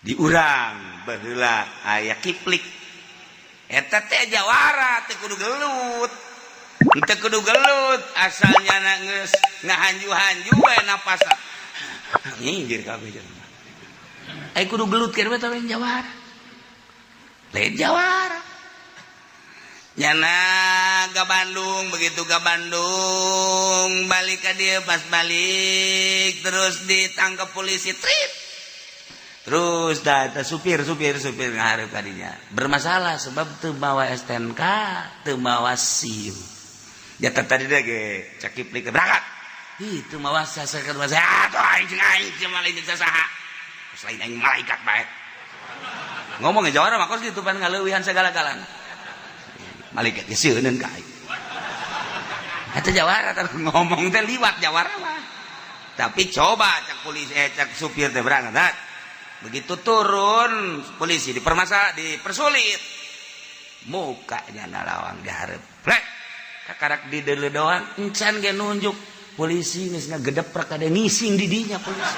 Di urang baheula aya kiplik eta teh jawara teu kudu gelut. Teu kudu gelut asalnya na geus ngahanju-hanju we napasna. Minggir kabeh jelema. Ai kudu gelut keur we lain jawara. Lain jawara. Nyana ke Bandung, begitu ke Bandung balik ke dia, pas balik terus ditangkap polisi trip terus dah eta supir supir supir ngahareup kadinya bermasalah sebab teu mawa STNK, teu mawa SIM. Ya tadi deh ge cak kiplik berangkat itu mawa sasakeun masa atuh aing jeung aing jeung lain jeung sasaha selain aing malaikat bae ngomong jawara mah kos kitu pan ngaleuwihan segala-galana malaikat ge sieun ka aing. Eta jawara tah ngomong teh liwat jawara mah. Tapi coba cak polisi, eh, cak supir teh berangkat, begitu turun polisi dipermasalah, dipersulit, mukanya nalawang diharap rek kakarak di deuleu doang encan ge nunjuk polisi geus ngagedeprek ada ngising di dinya, polisi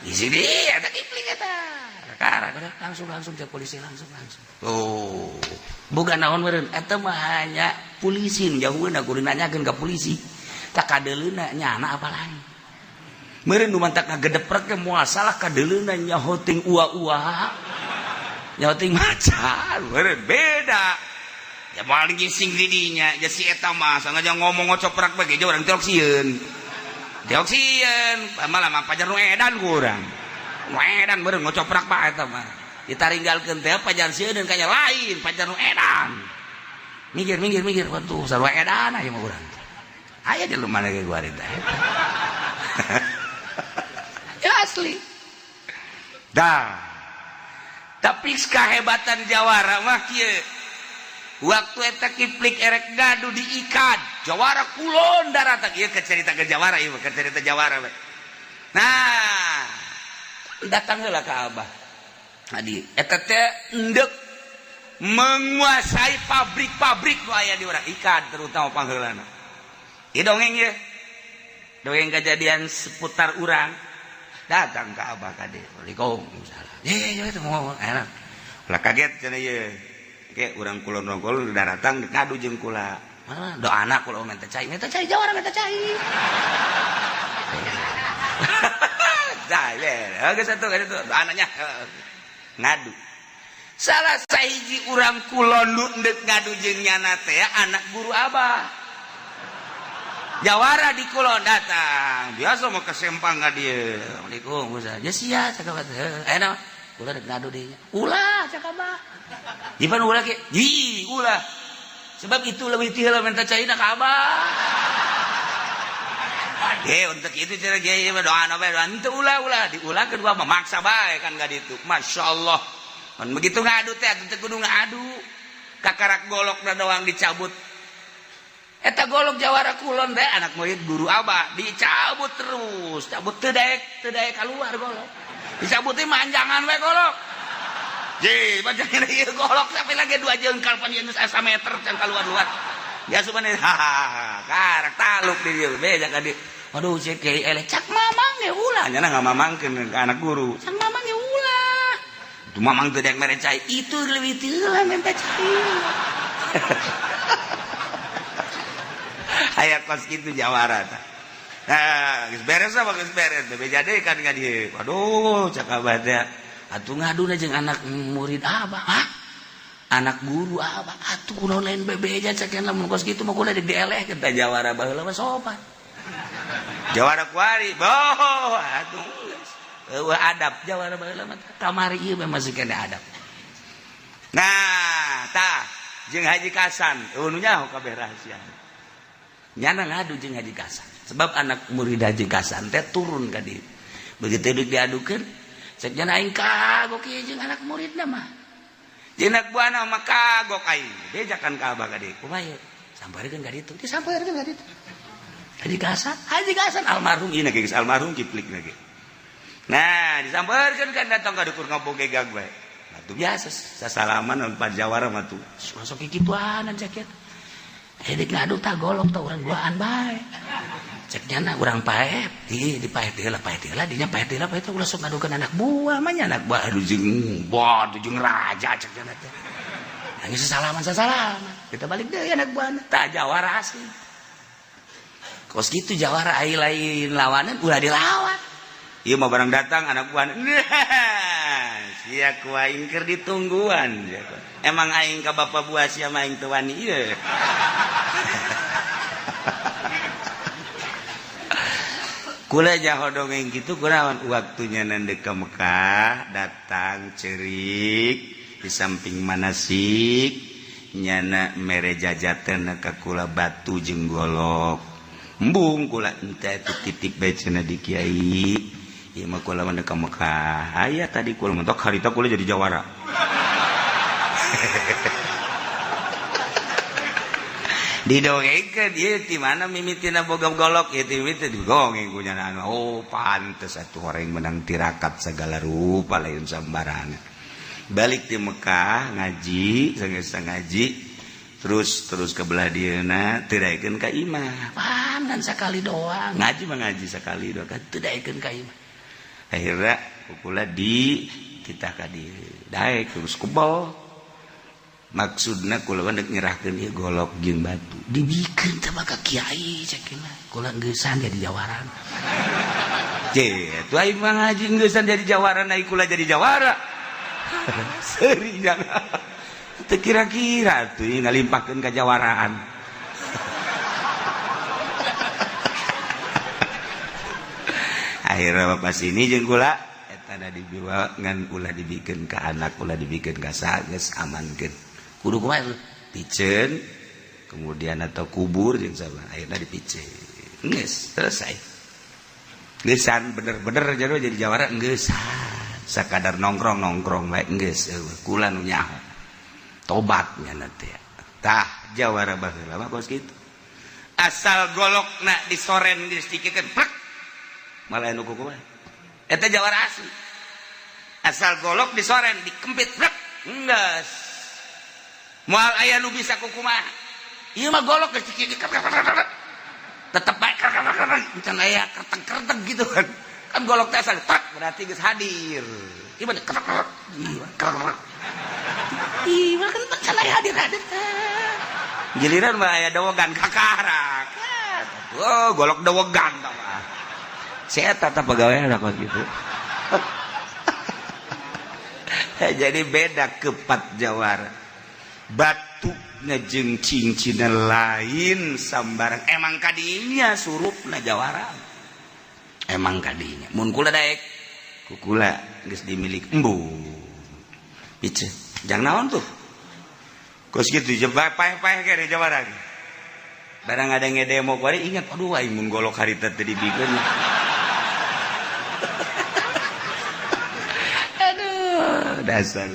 ngising di eta kipling eta kakarak langsung langsung cek polisi langsung langsung. Oh, bukan naon meureun eta mah hanya polisi nu jauheuna kudu nanyakeun ka polisi tak kadeuleuna nyana apalagi meureun nu mantak ngagedeprek ge moal salah kadeuleuna nyaho ting ua-ua nyaho ting macan meureun beda ya moal ngising di dinya. Ya si eta mah sengaja ngomong ngocoprak bae ge urang tiok sieun tiok sieun malah mah pajar nu edan ku urang nu edan meureun ngocoprak bae eta mah ditaringgalkeun teh pajar sieun kanya lain pajar nu edan minggir minggir minggir. Waduh, sarua edan aya mah urang aya di mana ge gua teh ya asli dah. Tapi kehebatan jawara mah kieu, waktu eta kiplik erek ngadu diikat jawara kulon daratan ieu ke cerita ke jawara ieu ke cerita jawara we. Nah, datang heula ka Abah tadi eta teh endek menguasai pabrik-pabrik nu aya di urang ikan terutama pangheulana. Ieu dongeng ye, dongeng kejadian seputar urang. Datang ke Abah kade, "Waalaikumsalam." Ye ye mau enak lah kaget cenah ye ke urang kulon rongkol datang ngadu jeung kula. Mana do anak kula minta cai, minta cai jawara, minta cai. Dah, oke satu kan itu anaknya ngadu. Salah sahiji urang kulon nu endek ngadu jeung nyana teh anak guru Abah. Jawara di kulon datang. Biasa mau ke Sempang ka dieu. "Assalamualaikum, Ustaz." "Ya sia cakap teh. Eh, naon? Ulah rek ngadu deui." "Ulah," cak Abah. "Ipan ulah ke?" "Hi, ulah." Sebab itu lebih ti heula minta caina ka Abah. Eh, untuk itu cara kiai mah doa bae, doa henteu ulah ulah diulahkeun gua memaksa bae kan ka ditu. Masya Allah. Kan begitu ngadu teh atuh teu kudu ngadu. Kakarak golok da doang dicabut. Eta golok jawara kulon teh anak murid guru Abah dicabut terus, cabut teu daek keluar golok. Dicabuti manjangan we golok. Ji, manjangan ieu golok sampai lagi 2 jengkal pan geus asa meter can keluar-luar. Ya subhanallah, hahaha, karak taluk di dieu beja ka dieu. Waduh, cek kiai eleh cak mamang ge ulah nya ngamamangkeun ka anak guru. Cak mamang ge ulah. Itu mamang teu daek mere cai, itu leuwih teu lah minta cai. Aya kos kitu jawara tah. Nah, geus beres apa geus beres bebeja deui kan ka dieu. Waduh, cak Abah teh. Atuh ngaduna jeung anak murid Abah. Hah? Anak guru Abah. Atuh kunaon lain bebeja cek lamun kos kitu mah kudu dielehkeun tah jawara baheula mah sopan. Jawara kuari, boh, atuh geus. Eueuh adab jawara baheula mah kamari ieu mah masih kene adab. Nah, tah jeung Haji Kasan, eueuh nu nyaho kabeh rahasia. Nyana ngadu jeung Haji Kasan. Sebab anak murid Haji Kasan teh turun ka dieu. Begitu deuk diadukeun, cek nyana aing kagok ieu jeung anak muridna mah. Jeung anak buahna mah kagok aing. Bejakan ka Abah ka dieu. Kumaha ieu? Samparkeun ka ditu. Disampeurkeun ka ditu. Haji Kasan, Haji Kasan almarhum ieu geus almarhum kiplik lagi. Nah, disampeurkeun kan datang ka dukur ngabogegag bae. Nah, tuh biasa sasalaman lawan Pak Jawara mah tuh. Masuk kikituan cek eta. Edik ngadu tah golok tah urang duaan bae. Cek nyana urang paep, di paep heula, paep heula, dinya paep heula, paep ulah sok ngadukeun anak buah mah nya, anak buah aduh jeung buah jeung raja cek nyana teh. Geus sasalaman sasalaman. Kita balik deui anak buahna. Tah jawara asli. Kos kitu jawara ai lain lawanan ulah dilawan. Ieu mah barang datang anak buah. Sia ku aing keur ditungguan. Emang aing ka bapak buah sia mah aing teu wani ieu. Kula jaho dongeng kitu kunaon waktunya nandek ka Mekah datang cerik di samping manasik nyana mere jajateun ka kula batu jeung golok embung kula ente titip bae cenah di kiai ieu mah kula mah ka Mekah aya tadi kula mentok harita kula jadi jawara. Didongengkeun ieu ti mana mimitina boga golok ieu ti mimiti didongeng ku nyana. Oh pantes atuh orang menang tirakat segala rupa lain sambarangan. Balik di Mekah ngaji sanggeus ngaji terus terus ke belah dieuna teu daekeun ka imah. Paham dan sakali doang ngaji mah ngaji sakali doang kan teu daekeun ka imah. Akhirna kukula di titah ka dieu daek terus kebal. Maksudna kula dek nyerahkeun ieu golok jeung batu dibikeun teh maka kiai cek mah kula geusan jadi jawaran. Je atuh aing mah ngaji geusan jadi jawaran ai kula jadi jawara. Seuri jangan teu kira-kira atuh ngalimpahkeun ka jawaraan. Akhirna bapak sini jeung kula eta da dibawa ngan ulah dibikeun ka anak ulah dibikeun ka saha geus amankeun. Kudu kumaha piceun kemudian atau kubur jeung sabar akhirna dipiceun geus selesai. Geusan bener-bener jero jadi jawara geusan sakadar nongkrong-nongkrong bae geus kula nu nyaho tobat nya teh. Tah jawara baheula mah kos kitu asal golokna disoren geus dikikeun plek malah anu kumaha eta jawara asli. Asal golok disoren dikempit plek geus moal aya nu bisa kukumaha ieu mah golok geus tetep bae can aya kerteng-kerteng gitu kan. Kan golok teh asal tak berarti geus hadir. Ieu mah kertek kertek. Ieu mah kan can aya hadir-hadir teh. Giliran mah aya dawegan kakarak. Oh, golok dawegan tah mah. Saya tata pegawai kos gitu. Jadi beda kepat jawara. Batu ngejeng cincin lain sambarang emang kadinya surupna jawara emang kadinya mun kula daek kukula geus dimilik embung pice jang naon tuh kos kitu paeh-paeh ge jawara barang ada ngedemo kuari ingat aduh aing mun golok harita teu dibikeun. Aduh dasar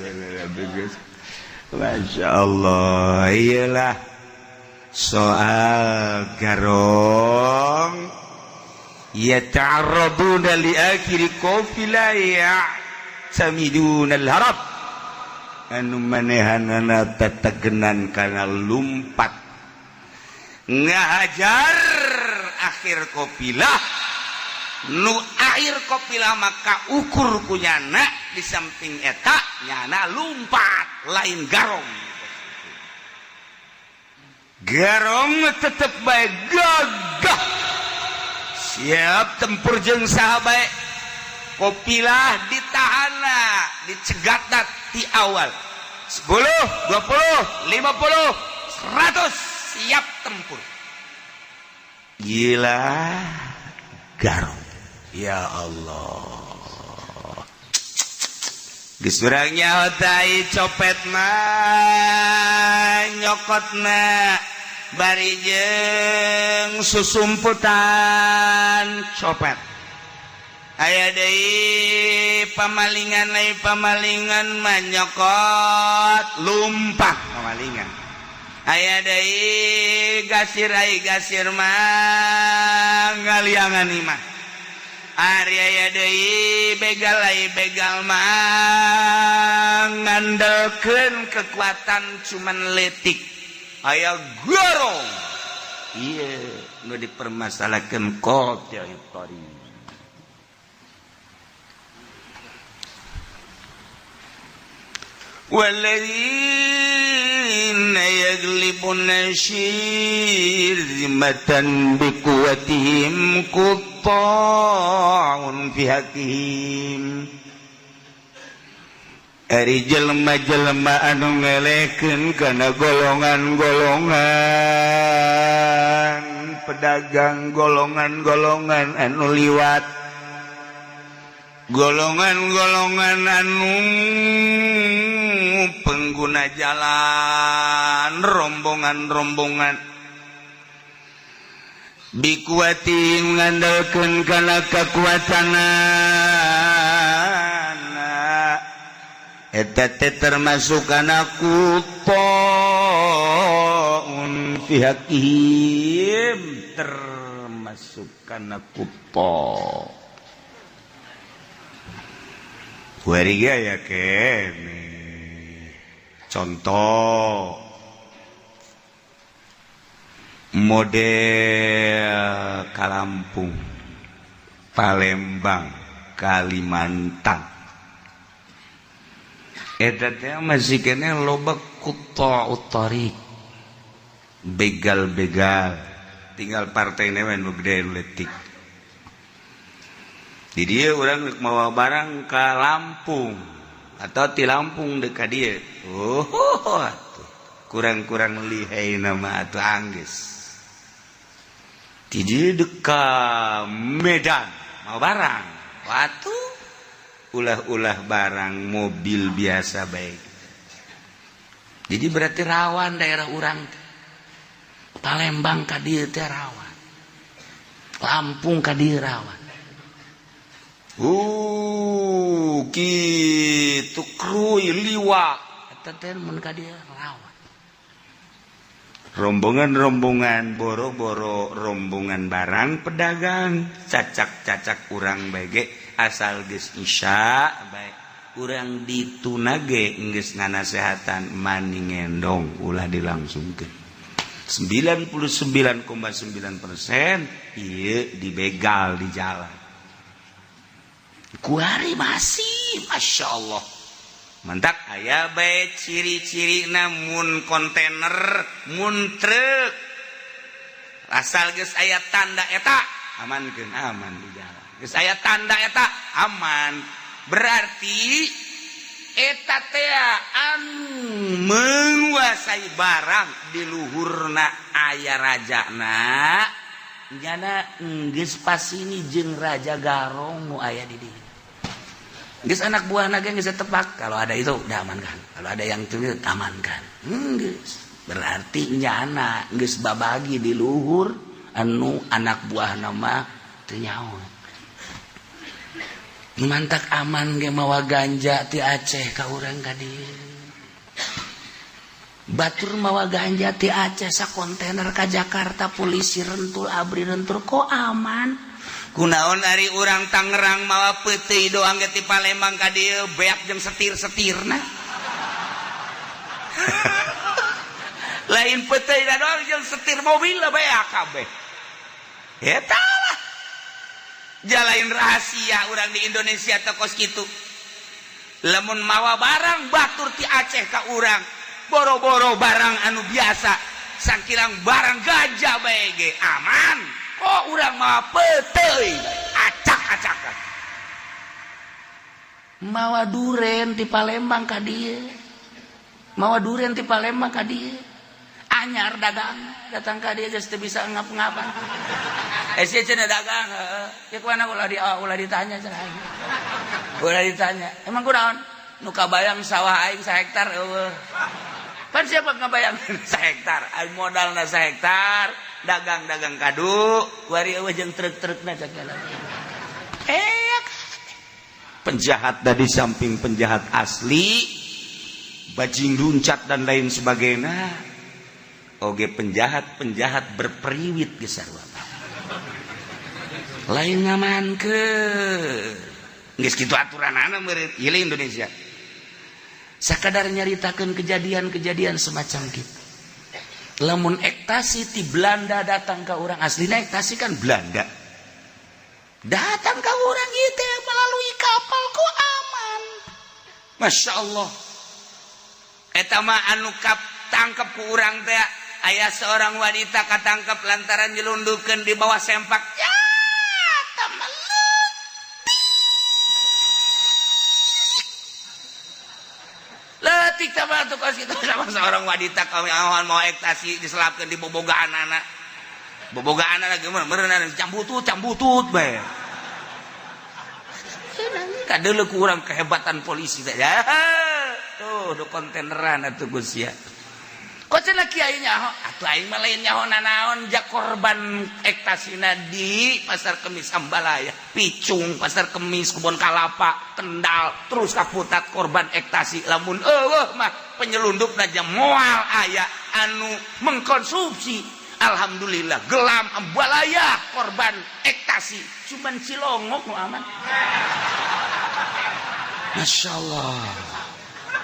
geus Masya Allah iyalah soal garong yata'arraduna li akhiri qafila ya'tamiduna al-harab anu manehanana tetegenan kana lumpat ngahajar akhir kopilah nu akhir kopilah maka ukur ku nyana di samping eta nyana lumpat lain garong. Garong tetep bae gagah siap tempur jeung saha bae kopilah ditahana dicegatna ti awal 10 20 50 100 siap tempur. Gila garong ya Allah. Geus urang nyaho tai copet mah nyokotna bari jeung susumputan copet. Aya deui pamalingan lain pamalingan mah nyokot lumpah pamalingan. Aya deui gasir ai gasir mah ngaliangan imah. Ari aya deui begal ai begal mah ngandelkeun kekuatan cuman letik. Aya gorong. Ieu Nu dipermasalahkeun qati'ut thariq. والذين يغلبون شرذمة بقوتهم قطاع في حقهم. Ari jelema-jelema anu ngelekeun kana golongan-golongan pedagang, golongan-golongan anu liwat, golongan-golongan anu pengguna jalan, rombongan-rombongan bikuati ngandalkeun kana kekuatan eta teh termasuk kana quta'un fi haqqihim, termasuk kana kuto. Kuari ya kene contoh model Kalampung, Palembang, Kalimantan eta teh masih kene loba quta'ut thariq, begal-begal, tinggal partai we nu gede nu leutik. Di dieu urang rek mawa barang ka Lampung atau ti Lampung deuk ka dieu, oh atuh kurang-kurang lihai nama atuh anggeus. Di dieu deuk ka Medan mawa barang, atuh ulah-ulah barang mobil biasa baik. Jadi berarti rawan daerah urang teh. Palembang ka dieu teh rawan, Lampung ka dieu rawan. Kitu kruy liwa eta teh mun ka dieu rawan. Rombongan-rombongan boro-boro rombongan barang pedagang, cacak-cacak urang bae, asal geus isya bae urang ditunage geus nganasehatan mani ngendong ulah dilangsungkeun. 99,9% ieu dibegal di jalan. Kuari masih Masya Allah mantak aya bae ciri-ciri namun kontainer mun truk asal geus aya tanda eta amankeun, aman di jalan. Geus aya tanda eta aman, berarti eta teh anu menguasai barang di luhurna aya rajana nyana geus pasini jeung Raja Garong nu aya di dieu. Geus anak buah naga geus tepak, kalau ada itu udah aman kan, kalau ada yang itu aman kan. Geus berarti nyana geus babagi di luhur anu anak buah nama teu nyaho. Mantak aman ge mawa ganja ti Aceh ka urang ka dieu. Batur mawa ganja ti Aceh sa kontainer ka Jakarta, polisi rentul, ABRI rentul, kok aman? Kunaon ari urang Tangerang mawa peuteuy doang ge ti Palembang ka dieu beak jeung setir-setirna. Lain peuteuy doang jeung setir mobil lah beak kabeh. Eta lah jalain rahasia urang di Indonesia tokos gitu. Lamun mawa barang batur ti Aceh ka urang, boro-boro barang anu biasa, sangkirang barang gajah bae ge aman. Kok urang mawa peuteuy acak-acakan, mawa duren ti Palembang ka dieu, mawa duren ti Palembang ka dieu, anyar dagang datang ka dieu geus teu bisa ngap-ngapan. Sia cenah dagang heeh. Ya kuana ulah ditanya cenah. Ulah ditanya. Emang kunaon? Nu kabayang sawah aing sahektar eueuh. Pan siapa ngabayang sahektar? Aing modalna sahektar, dagang-dagang kadu, wari eueuh jeung truk-trukna cek. Penjahat dari samping penjahat asli, bajing luncat dan lain sebagainya. Oge penjahat-penjahat berpriwit geus sarua. Lain ngamankeun. Geus kitu aturanana meureun ieu Indonesia. Sakadar nyaritakeun kejadian-kejadian semacam kitu. Lamun ektasi ti Belanda datang ke orang aslina, ektasi kan Belanda datang ke orang itu melalui kapal kok aman. Masya Allah, eta mah anu kap tangkap ku urang teh, aya seorang wanita katangkap lantaran nyelundupkeun di bawah sempak ya leutik leutik tama tuh kos kitu. Sama seorang wanita kami awan mau ektasi diselapkeun di bobogaan anak, bobogaan anak gimana meureun cambutut cambutut bae kadeuleu ku urang kehebatan polisi teh ya. Tuh do kontaineran atuh Gus ya. Kok cenah kiai nyaho atuh, aing mah lain nyaho nanaon, jak korban ektasina di Pasar Kemis Ambalaya, Picung, Pasar Kemis, Kebon Kalapa, Kendal, terus kaputat korban ektasi. Lamun eueuh mah penyelundup aja moal aya anu mengkonsumsi. Alhamdulillah gelam Ambalaya korban ektasi cuman Cilongok nu aman. Masya Allah,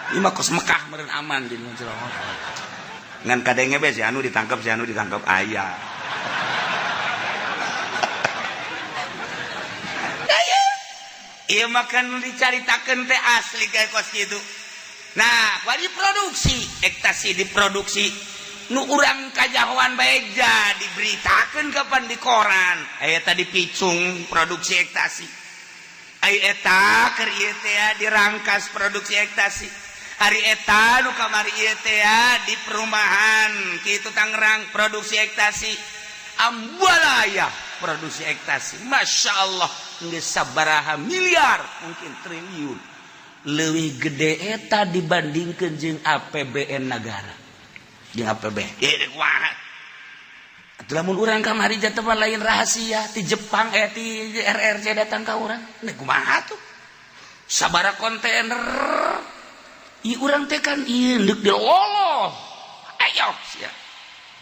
ini mah kos Mekah meureun, aman di Cilongok. Ngan kadenge be si anu ditangkap, si anu ditangkap, aya aya. Ieu mah kan dicaritakeun teh asli kayak kos kitu. Nah, kuari diproduksi ektasi, diproduksi nu urang kajahoan bae diberitakeun kapan di koran. Aya tadi Picung produksi ektasi, aya eta keur ieu teh dirangkas produksi ektasi, hari eta nu kamari ieu teh di perumahan kitu Tangerang produksi ektasi, Ambalaya produksi ektasi. Masya Allah, geus sabaraha miliar, mungkin triliun, leuwih gede eta dibandingkeun jeung APBN negara, jeung APBN. Ieu kumaha atuh lamun urang kamari jatuh mah lain rahasia ti Jepang, eh, ti RRC datang ka urang. Nih kumaha tuh sabara kontainer. I urang teh kan ieu deuk diloloh. Ayo sia.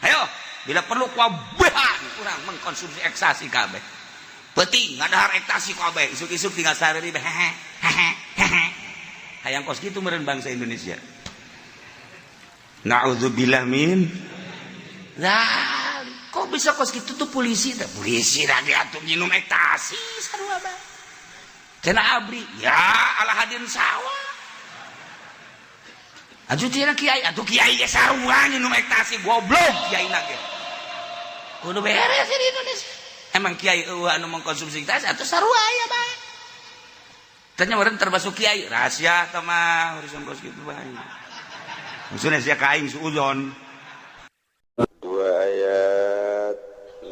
Ayo, bila perlu kabehan urang mengkonsumsi ekstasi kabeh. Penting ngadahar ekstasi kabeh, isuk-isuk tinggal sareri hehe hehe hehe. Hayang kos kitu meureun bangsa Indonesia. Na'udzubillah min. Lah, kok bisa kos kitu tuh polisi teh? Polisi lagi atuh minum ekstasi sarua bae. Cenah abri, ya ala hadin sawah. Atuh cenah kiai, atuh kiai ge sarua nginum ektasi, goblok kiai na ge. Kudu beres di Indonesia. Emang kiai eueuh anu mengkonsumsi ektasi atuh sarua aya bae. Tanya meureun termasuk kiai, rahasia tah mah urusan kos kitu bae. Maksudnya sia ka aing suudzon. Dua ayat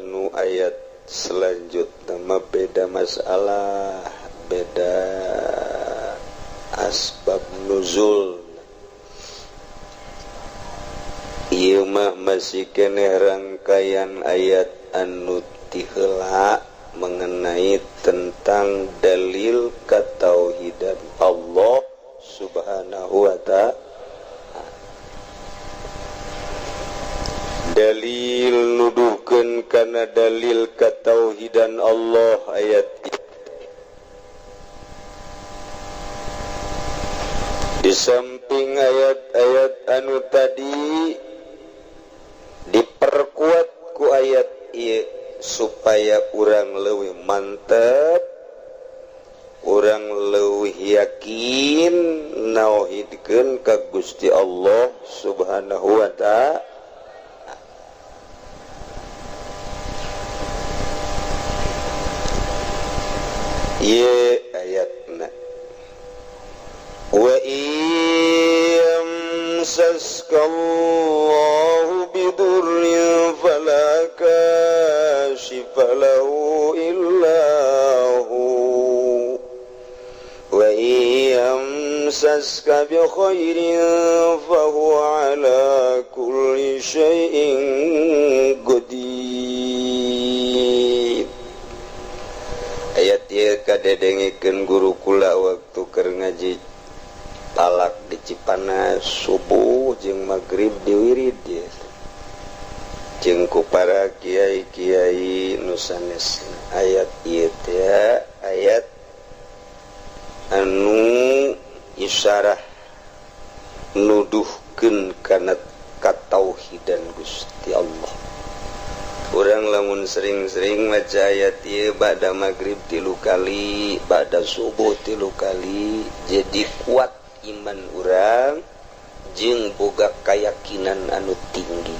nu ayat selanjutnya mah beda masalah, beda asbab nuzul. Ieu mah masih keneh rangkaian ayat anu ti heula mengenai tentang dalil ketauhidan Allah Subhanahu wa ta'ala. Dalil nuduhkeun kana dalil ketauhidan Allah ayat di samping ayat-ayat anu tadi diperkuat ku ayat ieu supaya urang leuwih mantep, urang leuwih yakin nauhidkeun ka Gusti Allah Subhanahu wa ta'ala. Ieu ayatna, wa yamsaska Allahu bidurrin fala kashifa lahu illa hu wa yamsaska bi khairin fahuwa ala kulli syai'in qadir. Ayat ieu kadedengikeun guru kula waktu keur ngaji talak di Cipanas, subuh jeung magrib diwirid ieu jeung ku para kiai-kiai nu sanes. Ayat ieu teh ayat anu isyarah nuduhkeun kana Katauhidan Gusti Allah. Urang lamun sering-sering maca ayat ieu ba'da maghrib tilu kali, ba'da subuh tilu kali, jadi kuat iman urang jeung boga keyakinan anu tinggi.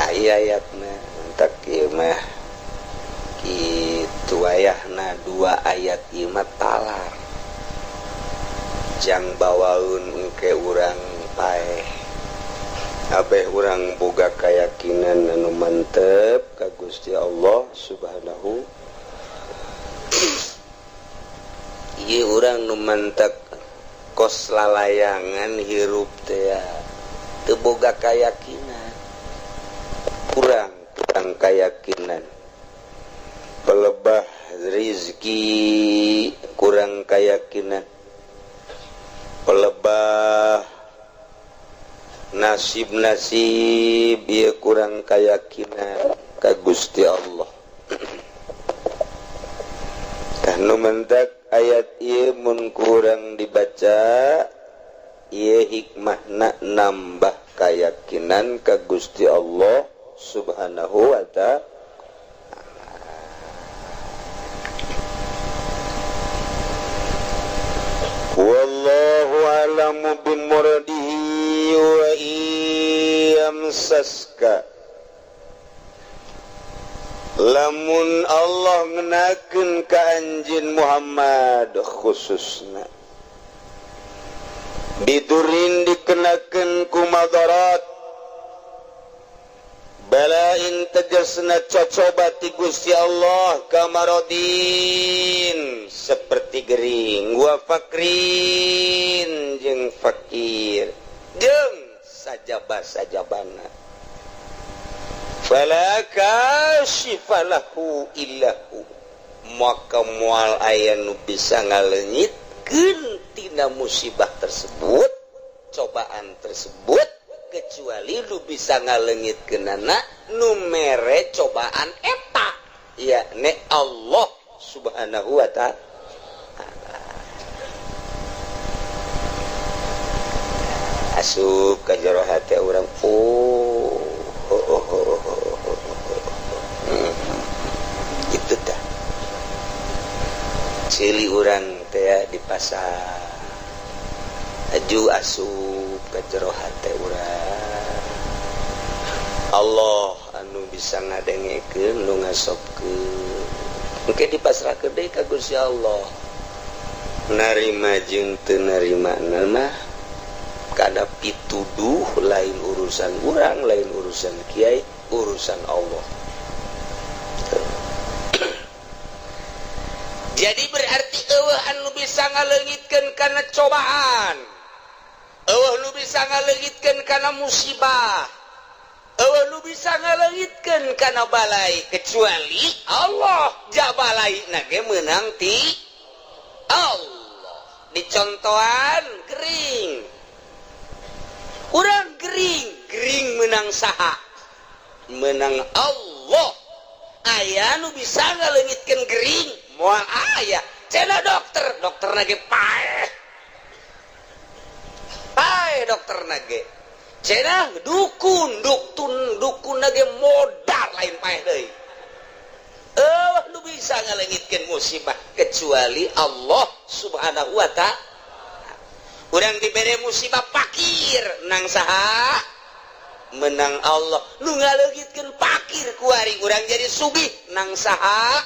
Aya ayatna entak ieu mah kitu ayahna dua ayat ieu mah talar. Jang bawaun engke urang paeh. Abeh urang boga keyakinan anu mantep ka Gusti Allah Subhanahu. Ieu urang nu mantep kos lalayangan hirup teh teu boga keyakinan. Kurang kurang keyakinan. Pelebah rizki kurang keyakinan. Pelebah nasib-nasib ieu kurang keyakinan ka Gusti Allah. Tah nu mentak ayat ieu mun kurang dibaca ieu hikmahna nambah keyakinan ka Gusti Allah Subhanahu wa ta'ala. Wallahu a'lamu bimuradihi wa yamsaska. Lamun Allah ngenakeun ka anjeun Muhammad khususna bidurin dikenakeun ku madarat balain tegasna cocoba ti Gusti Allah kamarodin seperti gering wa fakrin jeung fakir jeung sajaba-sajabana fala kashifa lahu illahu maka moal aya nu bisa ngaleungitkeun tina musibah tersebut, cobaan tersebut, kecuali lu bisa ngaleungitkeunana nu mere cobaan eta yakni Allah Subhanahu wa ta'ala. Asup ka jero hate urang, oh, oh, oh, oh, oh, oh. Itu tah cili urang teh di pasar aju asup ka jero hate urang. Allah anu bisa ngadengekeun nu ngasobkeun engke dipasrahkeun deui ka Gusti Allah. Narima jeung teu narima mah kada pituduh, lain urusan urang, lain urusan kiai, urusan Allah. Jadi berarti eueuh anu bisa ngaleungitkeun kana cobaan, eueuh nu bisa ngaleungitkeun kana musibah, eueuh nu bisa ngaleungitkeun kana balai kecuali Allah. Jabalai na ge meunang ti Allah. Dicontohan gering, urang gering, gering menang saha? Menang Allah. Aya nu bisa ngaleungitkeun gering? Moal aya. Cenah dokter, dokter nage paeh. Paeh dokter nage. Cenah dukun, duktun, dukun nage modal lain paeh deui. Eueuh nu bisa ngaleungitkeun musibah kecuali Allah Subhanahu wa ta'ala. Urang dibere musibah fakir nang saha? Menang Allah. Nu ngaleungitkeun fakir kuari urang jadi sugih nang saha?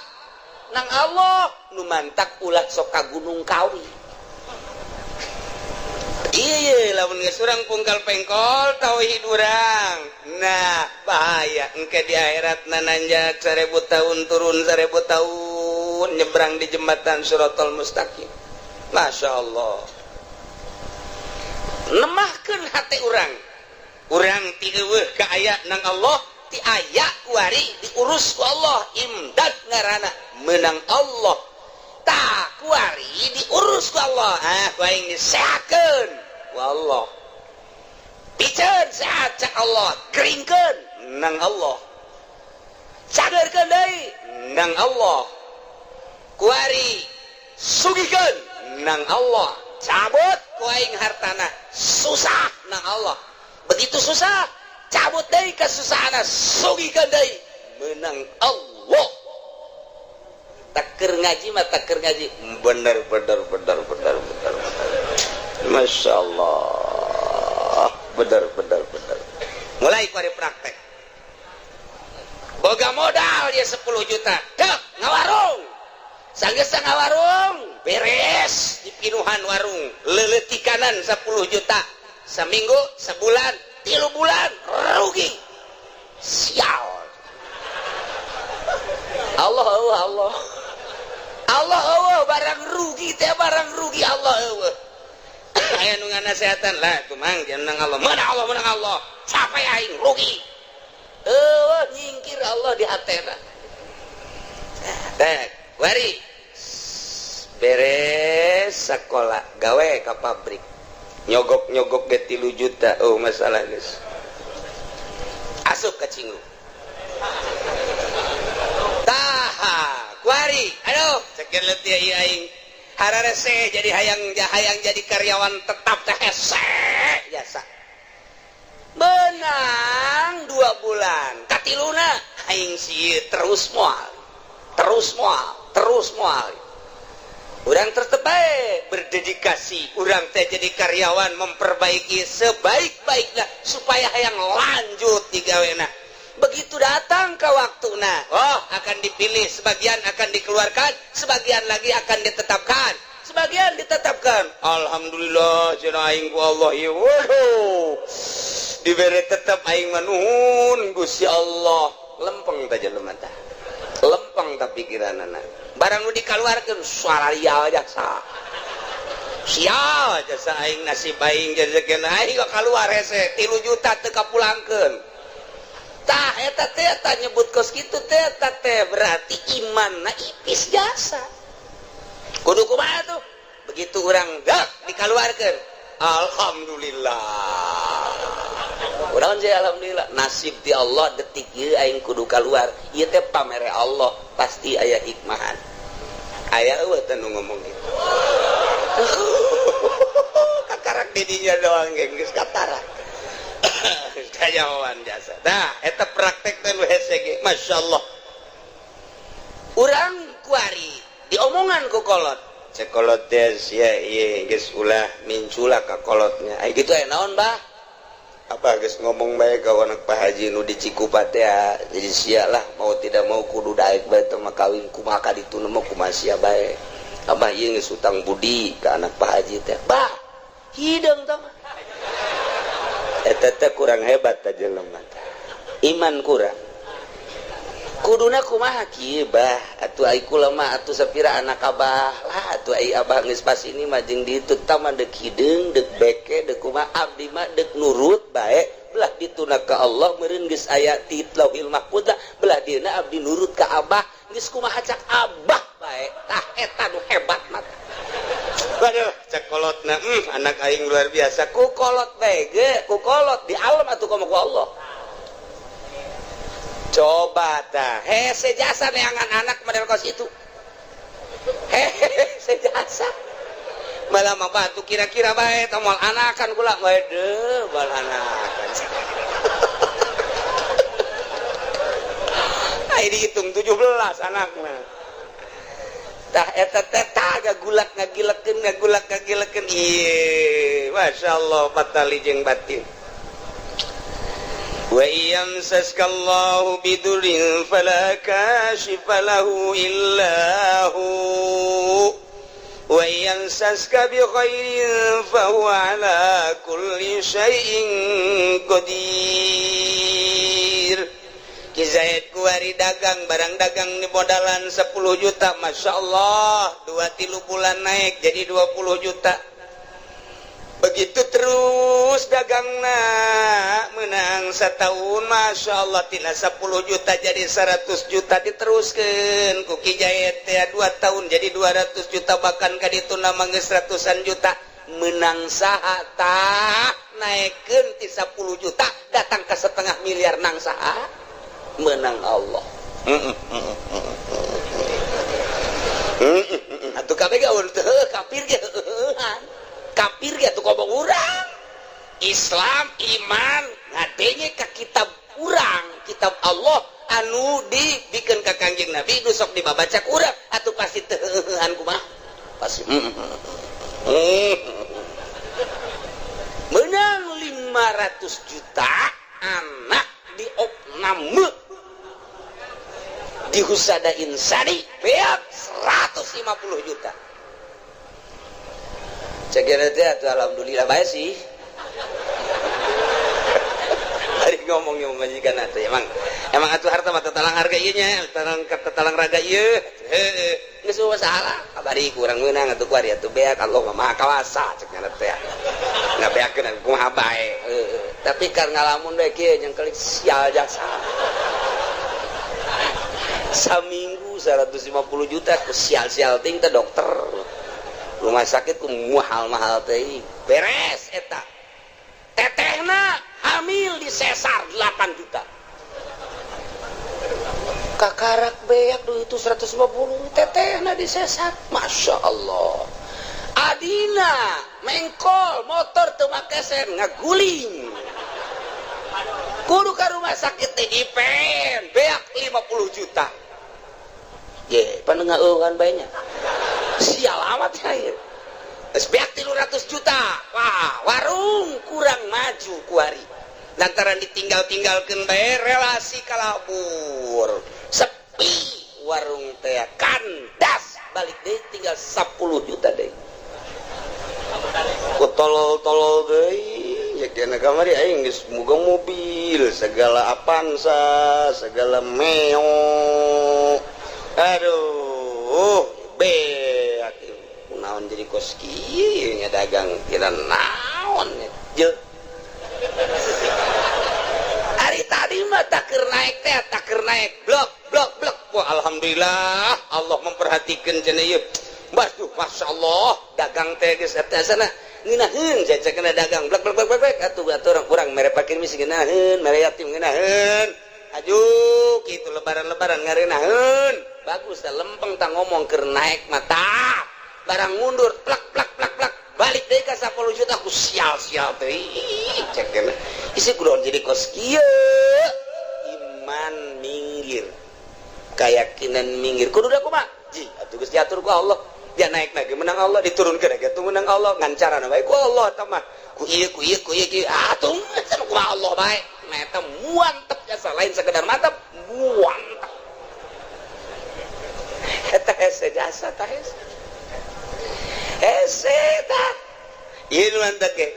Nang Allah. Nu mantak ulah sok ka Gunung Kawi. Iya, lamun geus urang pungkal pengkol tauhid urang. Nah, bahaya engke di akhirat nananjak 1000 tahun turun 1000 tahun nyebrang di jembatan Siratal Mustaqim. Masya Allah. Nemahkeun hate urang. Urang ti eueuh ka aya nang Allah, ti aya kuari diurus ku Allah, imdad ngaranna menang Allah. Tah kuari diurus ku Allah. Ah, ku aing disehatkeun ku Allah. Piceun sehat cak Allah, keringkeun nang Allah. Cagerkeun deui nang Allah. Kuari sugihkeun nang Allah. Cabut ku aing hartana susah nang Allah. Begitu susah, cabut deui kesusahan, sugihkeun deui, menang Allah. Tah keur ngaji mah, tah keur ngaji bener bener bener bener bener bener, Masya Allah, bener bener bener. Mulai ku praktek, boga modal ya 10 juta, dek ngawarung. Sanggeus ngawarung beres, dipinuhan warung, leletikanan 10 juta, seminggu, sebulan, 3 bulan, rugi. Sial. Allah, Allah, Allah, Allah, Allah. Barang rugi teh, barang rugi, Allah Allah. Aya nu nganasehatan lah tuh, Mang, jangan Allah, menang Allah, menang Allah. Capek aing rugi. Eueuh, nyingkir Allah di hatena. Teh wari beres sekolah, gawe ka pabrik, nyogok-nyogok ge 3 juta. Oh, masalah geus asup ka cinggu. Tah kuari, aduh, sekian letih ieu aing, hararese jadi hayang hayang jadi karyawan tetap teh hese jasa. Menang 2 bulan, katiluna aing sih terus moal, terus moal, terus moal. Urang tetep bae berdedikasi, urang teh jadi karyawan memperbaiki sebaik-baiknya supaya hayang lanjut digawena. Begitu datang ke waktu, nah, oh, akan dipilih, sebagian akan dikeluarkan, sebagian lagi akan ditetapkan. Sebagian ditetapkan, alhamdulillah cenah aing ku Allah ieu, waduh, dibere tetap aing mah, nuhun Gusti Allah. Lempeng tah jelema tah, lempeng tah pikiranana. Barang nu dikeluarkeun, suara jasa, sial jasa aing, nasib aing jadi aing kok keluar hese, 3 juta teu kapulangkeun. Tah eta teh, eta nyebut kos kitu teh, eta teh berarti imanna ipis jasa. Kudu kumaha tuh? Begitu urang dak dikeluarkeun, alhamdulillah. Urang sih alhamdulillah, nasib di Allah detik ieu aing kudu keluar. Ieu teh pamere Allah, pasti aya hikmahan. Aya eueuh teh nu ngomong gitu? Kakarak didinya doang geus katara kayawan jasa. Nah, eta praktek teh nu hese ge, masyaallah. Urang kuari diomongan ku kolot, cek kolot teh, sia ieu geus ulah mincula ka kolotnya. Ai kitu aya naon, Bah? Apa geus ngomong bae ka anak Pak Haji nu di Cikupa teh, jadi sia lah, mau tidak mau kudu daek bae teh mah kawin, kumaha ka ditu mah, kumaha sia bae. Abah ieu geus utang budi ka anak Pak Haji teh. Bah, hideung tah mah. Eta teh kurang hebat teh jelema teh, iman kurang. Kuduna kumaha kieu, Bah? Atuh ai kula mah atuh sapira anak abah lah atuh, ai abah geus pas ini mah jeung ditu tah mah, deuk hideung, deuk beke, deuk kumaha, abdi mah deuk nurut bae. Belah dituna ka Allah meureun geus aya ti Lauhil Mahfuz lah, belah dieuna abdi nurut ka abah, geus kumaha cak abah bae. Tah eta nu hebat mah. Waduh, cek kolotna, anak aing luar biasa. Ku kolot bae ge, ku kolot di alam atuh komo ku Allah. Coba tah, hese jasa neangan anak model kos itu. Hese jasa. Malah mah batu kira-kira bae tah moal anakan kula. Waduh, moal anakan. Ai dihitung 17 anakna. Tah eta teh tah gagulak ngagilekeun, ngagulak ngagilekeun. Ieu, masyaallah, patali jeung batin. Wa yamsaska Allahu bidurrin fala kashifa lahu illa hu wa yamsaska bi khairin fa huwa ala kulli syai'in qadir. Ki Zaid kuari dagang, barang dagang di modalan 10 juta, Masya Allah, 2-3 bulan naik jadi 20 juta. Begitu terus dagangna, menang setahun, Masya Allah, tina 10 juta jadi 100 juta. Diteruskan ku Ki Zaid teh 2 tahun jadi 200 juta, bahkan ka ditu nama geus ratusan juta. Menang saha tah? Naikkeun ti 10 juta datang ke setengah miliar, nang saha? Menang Allah. Atuh kabeh ge teu kafir ge, kafir ge atuh komo urang. Islam iman ngadenge ka kitab urang, kitab Allah anu dibikeun ka Kangjeng Nabi, nu sok dibabaca ku urang, atuh pasti teu heuheuhan kumaha, pasti menang 500 juta anak di opname di Husada Insani, beak 150 juta. Cek teh atuh, alhamdulillah bae sih. Hari ngomong majikan atuh, emang emang atuh harta mah tatalang harga ieu nya, tatalang tatalang raga ieu. Heueuh, geus masalah kabari kurang meunang atuh kuari atuh beak, Allah mah Maha Kawasa cek nya teh. Ngabeakeun kumaha bae. Heueuh, tapi kar ngalamun bae kieu nyengkelik sial jasa. Saminggu 150 juta ku sial-sial ting teh, dokter rumah sakit ku mahal-mahal teh beres eta. Tetehna hamil di sesar 8 juta, kakarak beak duit itu 150, tetehna di sesar. Masya Allah, adina mengkol motor teu make sen, ngaguling kudu ka rumah sakit teh, dipen beak 50 juta. Ye, panengah bae nya, sial amat ya. Geus beak 300 juta. Wah, warung kurang maju kuari lantaran ditinggal-tinggalkeun bae, relasi kalabur, sepi warung teh, kandas, balik deh tinggal 10 juta deh ku tolol-tolol deui. Ya kena kamari aing geus boga mobil segala, Avanza segala, Meo, aduh beak. Naon jadi kos kieu nya, dagang kira naon je. Hari tadi mah takir naik teh, takir naik blok blok blok. Wah, alhamdulillah Allah memperhatikan cenah ieu. Waduh, masya Allah, dagang teh geus eta sana ngeunaheun cek kena dagang blok blok blok blok atuh atuh orang kurang mere pakir misi ngeunaheun, mere yatim ngeunaheun. Aju kitu lebaran-lebaran ngareunaheun. Bagus dah lempeng tak ngomong keur naik mata. Barang mundur plak plak plak plak balik deui ka 10 juta aku sial-sial teh. Cek kena. Isi kudu jadi kos kieu. Iman minggir. Keyakinan minggir. Kudu da kumaha? Ji, atuh geus diatur ku Allah. Dia naik lagi menang Allah, diturunkeun lagi atuh menang Allah, ngan carana bae ku Allah eta mah. Ku ieu ku ieu ku ieu kieu atuh sama kumaha Allah bae. Nah, eta muantep jasa, lain sekedar mantep, muantep. Eta hese jasa tah, hese. Hese tah. Ieu nu mantep ge.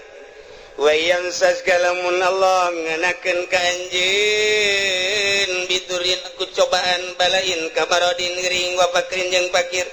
Wa yamsaska lamun Allah ngenakeun ka anjeun bidurin ku cobaan balain kamarodin gering wa fakrin jeung fakir,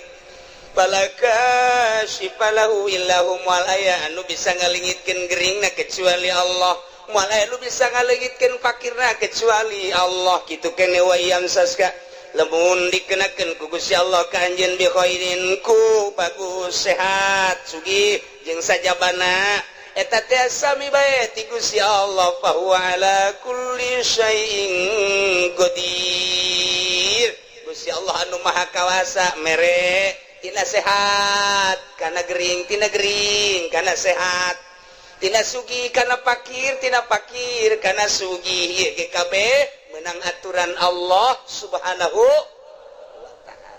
fala kasyifalahu illahu, moal aya anu bisa ngalingitkeun geringna kecuali Allah, moal aya anu bisa ngalingitkeun fakirna kecuali Allah. Kitu kene. Wa yamsaska lamun dikenakeun ku Gusti Allah ka anjeun bi khairin ku bagus, sehat, sugih jeung sajabana, eta teh sami bae ti Gusti Allah, fa huwa ala kulli syai'in qadir. Gusti Allah anu maha kawasa mere tina sehat kana gering, tina gering kana sehat, tina sugih kana pakir, tina pakir kana sugih. Ieu ge kabeh menang aturan Allah Subhanahu wa Ta'ala.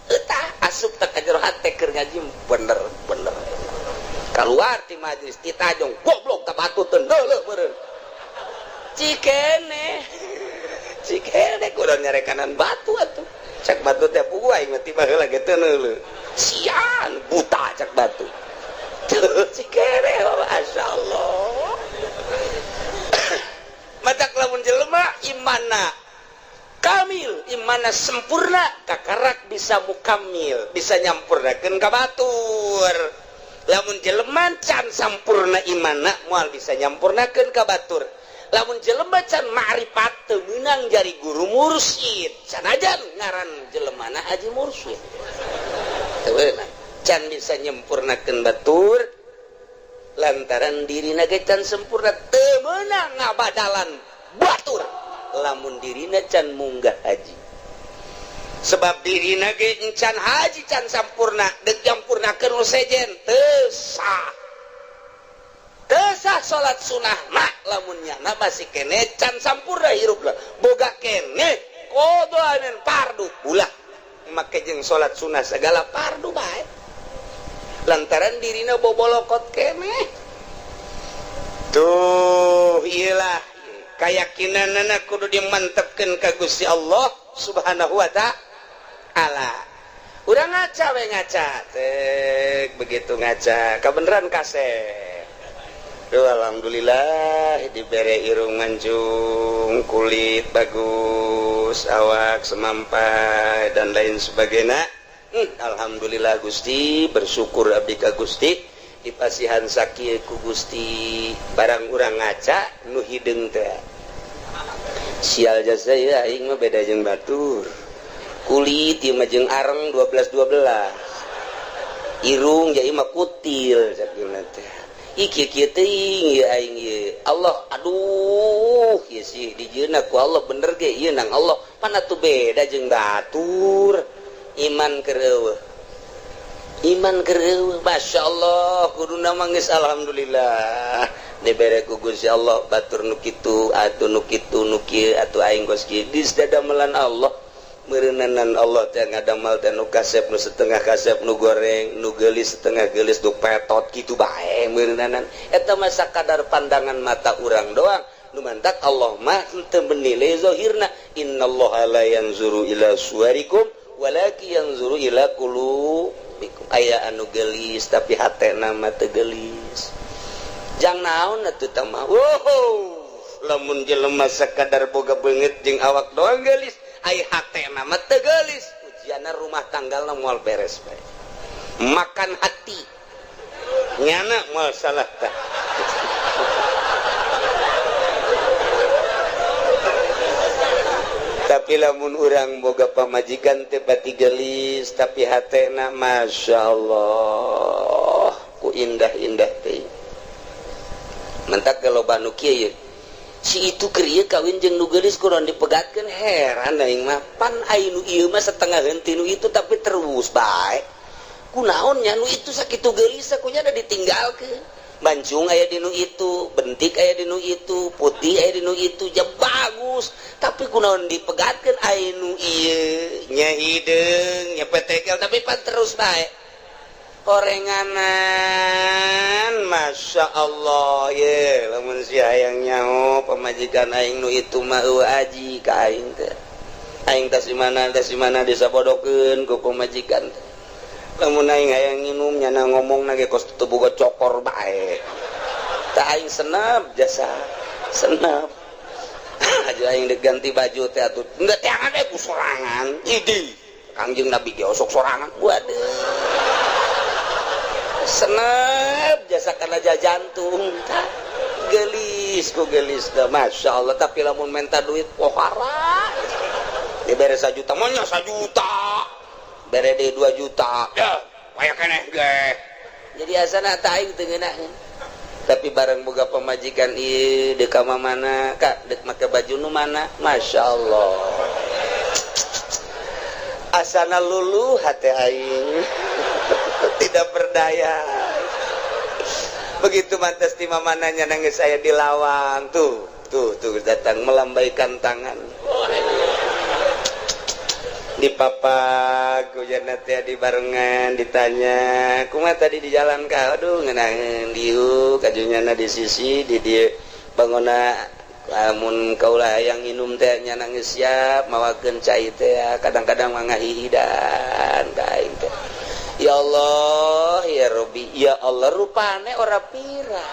Eta asup tak ka jero hate keur ngaji bener-bener, keluar ti majlis ditajong goblok tak batu teu deuleuh meureun. Cikene cikene kudu nyarekanan batu atuh. Cak batu teh puguh aing mah tiba heula ge teu neuleuh, sian buta cak batu. Cikene, masyaallah. Matak lamun jelema imana kamil, imana sempurna, kakarak bisa mukamil, bisa nyampurnakeun ka batur. Lamun jelema can sampurna imana, moal bisa nyampurnakeun ka batur. Lamun jelema can ma'rifat, teu meunang jari guru mursyid, sanajan ngaran jelemana haji mursyid, teu meunang, can bisa nyempurnakeun batur lantaran dirina ge can sempurna. Teu meunang ngabadalan batur lamun dirina can munggah haji, sebab dirina ge can haji, can sampurna. Dek nyampurnakeun nu sejen teu sah, teu sah. Ulah salat sunah mah lamun nyana masih kene can sampurna hirup lah, boga kene qadha dan fardu. Ulah make jeung salat sunah segala fardu bae, lantaran dirina bobolokot kene. Tuh, iyalah keyakinan kudu dimantepkeun ka Gusti Allah Subhanahu wa Ta'ala. Udah ngaca we, ngaca tek, begitu ngaca kebenaran kasep. Duh, alhamdulillah dibere irung mancung, kulit bagus, awak semampai, dan lain sebagainya. Alhamdulillah Gusti, bersyukur abdi ka Gusti dipasihan sakieu ku Gusti. Barang urang ngaca nu hideung teh, sial jasa ya, aing mah beda jeung batur, kulit ieu mah jeung areng 12 12, irung jadi mah kutil cak teh. Ih, kieu kieu teuing ieu aing ieu. Allah, aduh, ieu sih dijieunna ku Allah bener ge ieu nang Allah. Pan atuh beda jeung batur. Iman keur eueuh. Iman keur eueuh. Masya Allah, kuduna mah geus alhamdulillah. Dibere ku Gusti Allah batur nu kitu, atuh nu kitu, nu kieu, atuh aing geus kieu. Dis dadamelan Allah. Meureunanan Allah teh ngadamal teh nu kasep, nu setengah kasep, nu goreng, nu geulis, setengah geulis, nu petot kitu bae meureunanan. Eta mah sakadar pandangan mata urang doang. Nu mantak Allah mah henteu menilai zahirna. Innallaha la yanzuru ila suwarikum walakin yanzuru ila qulubikum. Aya anu geulis tapi hatena mah teu geulis. Jang naon atuh tah mah? Wow, lamun jelema sakadar boga beungeut jeung awak doang geulis, ai hatena mah teu geulis, ujianna rumah tanggalna moal beres bae. Makan hati nyana moal salah tah. Tapi lamun urang boga pamajikan teh pati geulis tapi hatena Masya Allah ku indah-indah teh. Mentak loba nu kieu, si itu keur ieu kawin jeung nu geulis kurang dipegatkeun. Heran aing mah, pan ai nu ieu mah setengah henti nu itu tapi terus bae. Kunaon nya nu itu sakitu geulis kunya ada ditinggalkeun? Mancung aya di nu itu, bentik aya di nu itu, putih aya di nu itu, ja bagus, tapi kunaon dipegatkeun? Ai nu ieu nya hideung nya petekel tapi pan terus bae orenganan. Masya Allah ye, lamun si hayang nyaho pamajikan aing nu itu mah eueuh aji ka aing teh. Aing tas di mana, tas di mana disabodokeun ku pamajikan teh. Lamun aing hayang nginum, nyana ngomong ge kos teu boga cokor bae. Tah, aing senep jasa senep aja. Aing diganti baju teh atuh enggak teangan we ku sorangan. Idi Kangjeng Nabi ge osok sorangan. Waduh, senep jasa karena jantung tah gelis ku gelis dah, Masya Allah. Tapi lamun minta duit pohara, dibere 1 juta maunya 1 juta, bere deui 2 juta ya kayak keneh ge. Jadi asana tah aing teu ngeunaheun. Tapi bareng boga pamajikan ieu deuk ka mana kak, deuk make baju nu mana, Masya Allah, asana luluh hati aing, tidak berdaya. Begitu mantas di mamananya nangis saya di lawang tuh, tuh tuh datang melambaikan tangan di papak hujan teh di barengan. Ditanya, "Kumaha tadi di jalan ka?" "Aduh, ngeunaheun." Diuk kajunyana di sisi di dieu bangona. Lamun kaula yang minum teh nya nangis siap mawakeun cai teh, kadang-kadang mah ngahihidan ka aing teh. Ya Allah ya Robi ya Allah, rupane ora pira.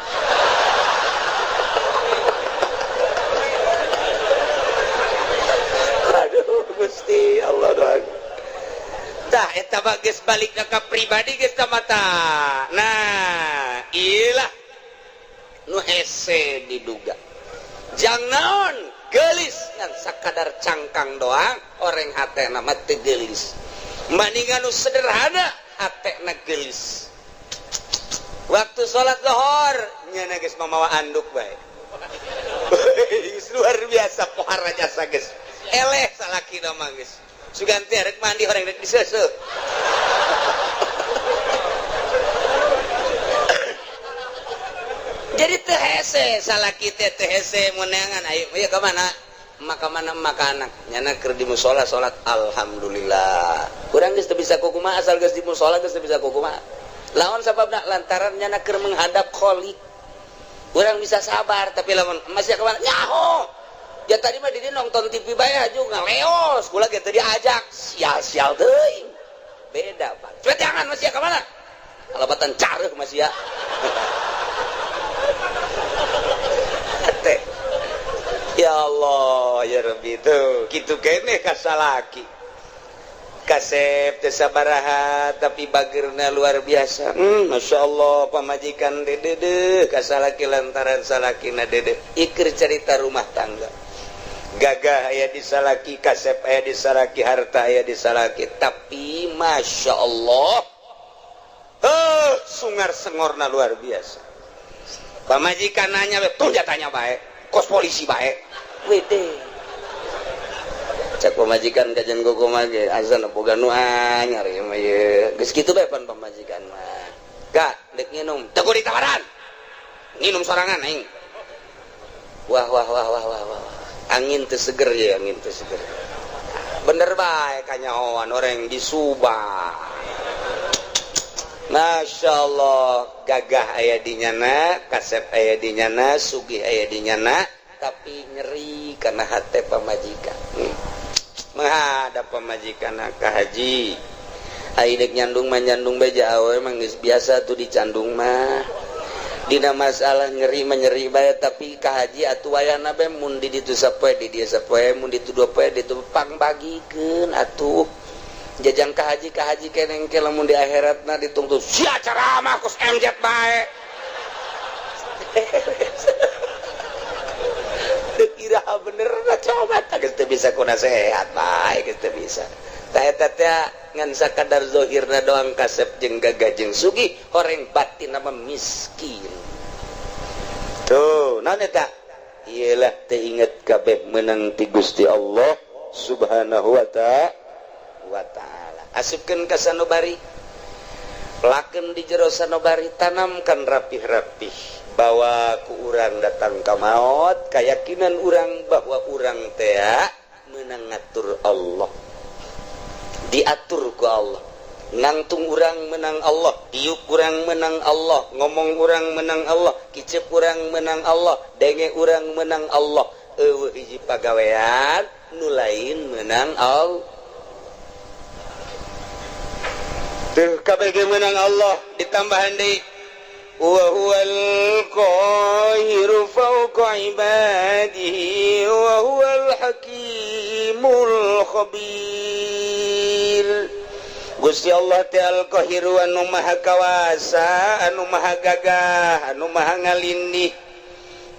Aduh Gusti Allah doang. Tah, eta mah geus balik ka pribadi geus mata. Nah, iyalah nu hese diduga. Jang naon gelis ngan sakadar cangkang doang, orang hatena mah teu geulis. Bandingan nu sederhana hatena geulis. Waktu sholat lohor nyana geus mamawa anduk bae. Luar biasa pohara jasa geus. Eleh salaki mah geus. Sugan teh rek mandi orang rek diseuseuh. Jadi teu. Hese salaki teh teh hese meunangan. Ayo ieu ka mana? Maka mana maka anak nyana keur di musola salat, alhamdulillah. Urang geus teu bisa kukumaha, asal geus di musola geus teu bisa kukumaha. Lawan sababna? Lantaran nyana keur menghadap Khalik, urang bisa sabar. Tapi lamun masih kemana nyaho ya, tadi mah di nonton TV bae juga ngaleos, kula ge teu diajak, sial-sial teuing. Beda, Pak. Cepet, jangan masih ke mana kalabatan careuh masih ya teh. Ya Allah ya Rabbi, tuh gitu kene kasalaki kasep teh sabaraha, tapi bagerna luar biasa. Masya Allah, pamajikan dedede kasalaki lantaran salakina dede. Ikir cerita rumah tangga, gagah aya di salaki, kasep aya di salaki, harta aya di salaki, tapi Masya Allah, sungar sengorna luar biasa. Pamajikan nanya tuh jatanya baik kos polisi baik wede. Cek pamajikan kajian koko mage azan boga nu anyar ieu mah, ieu geus kitu bae pan. Pamajikan mah gak dek nginum, teu kudu ditawaran, nginum sorangan aing. Wah wah wah wah wah wah, angin teu seger ya, angin teu seger. Bener bae kanyahoan orang di Subang. Masya Allah, gagah aya di nyana, kasep aya di nyana, sugih aya di nyana, tapi nyeri karena hati pamajikan. Menghadap pamajikan ka haji. Ai dek nyandung mah nyandung beja awe emang geus biasa tuh dicandung mah. Dina masalah nyeri mah nyeri bae, tapi ka haji atuh wayahna bae, mun di ditu sapoe di dieu sapoe, mun ditu dua poe ditu, pangbagikeun atuh. Jajang ka haji, ka haji keneng ke lamun di akhiratna ditungtut sia ceramah kos MZ bae. Teu kira bener na, coba geus teu bisa ku nasehat bae, geus teu bisa. Tah eta teh ngan sakadar zahirna doang kasep jeung gagah jeung sugih, horeng batin nama miskin. Tuh naon eta? Iyalah, teu inget kabeh menang ti Gusti Allah Subhanahu wa ta'ala. Asupkeun ka sanubari, laken di jero sanubari, tanamkan rapih-rapih bahwa ku urang datang ka maut, keyakinan urang bahwa urang teh menang ngatur Allah, diatur ku Allah. Nangtung urang menang Allah, diuk urang menang Allah, ngomong urang menang Allah, kicep urang menang Allah, denge urang menang Allah. Eueuh hiji pagawean nu lain menang Allah. Tuh KBG menang Allah, ditambahan deui wa huwal qahiru fawqa ibadihi wa huwal hakimul khabir. Gusti Allah teh al-qahiru, anu maha kawasa, anu maha gagah, anu maha ngalindih,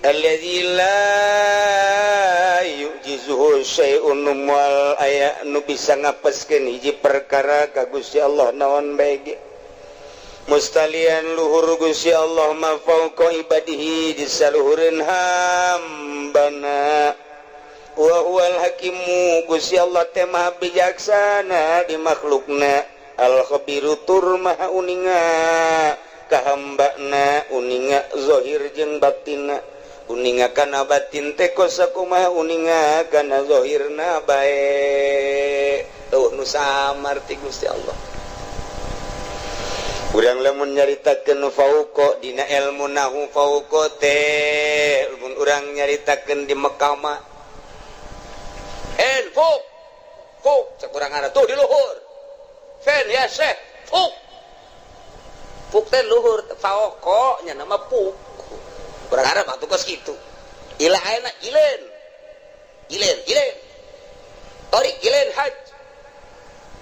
alladzi la yu'jizuhu syai'un, moal aya nu bisa ngapeskeun hiji perkara ka Gusti Allah naon bae ge. Mustalian luhur Gusti Allah ma fauqa ibadihi, di saluhureun hambana. Wa huwal hakimu, Gusti Allah teh maha bijaksana di makhlukna, al khabiru, tur maha uninga ka hambana, uninga zahir jeung batinna, uninga kana batin teh kos sakumaha, uninga kana zahirna bae. Eueuh nu samar ti Gusti Allah. Urang lamun nyaritakeun fauqa dina ilmu nahu, fauqa teh mun urang nyaritakeun di Mekah mah en fuk fuk, cek urang ada tuh di luhur fen ya syekh, fuk fuk teh luhur, fauqa nya nama fuk. Urang Arab atuh kos kitu. Ila ayeuna ilen ilen ilen torik ilen haj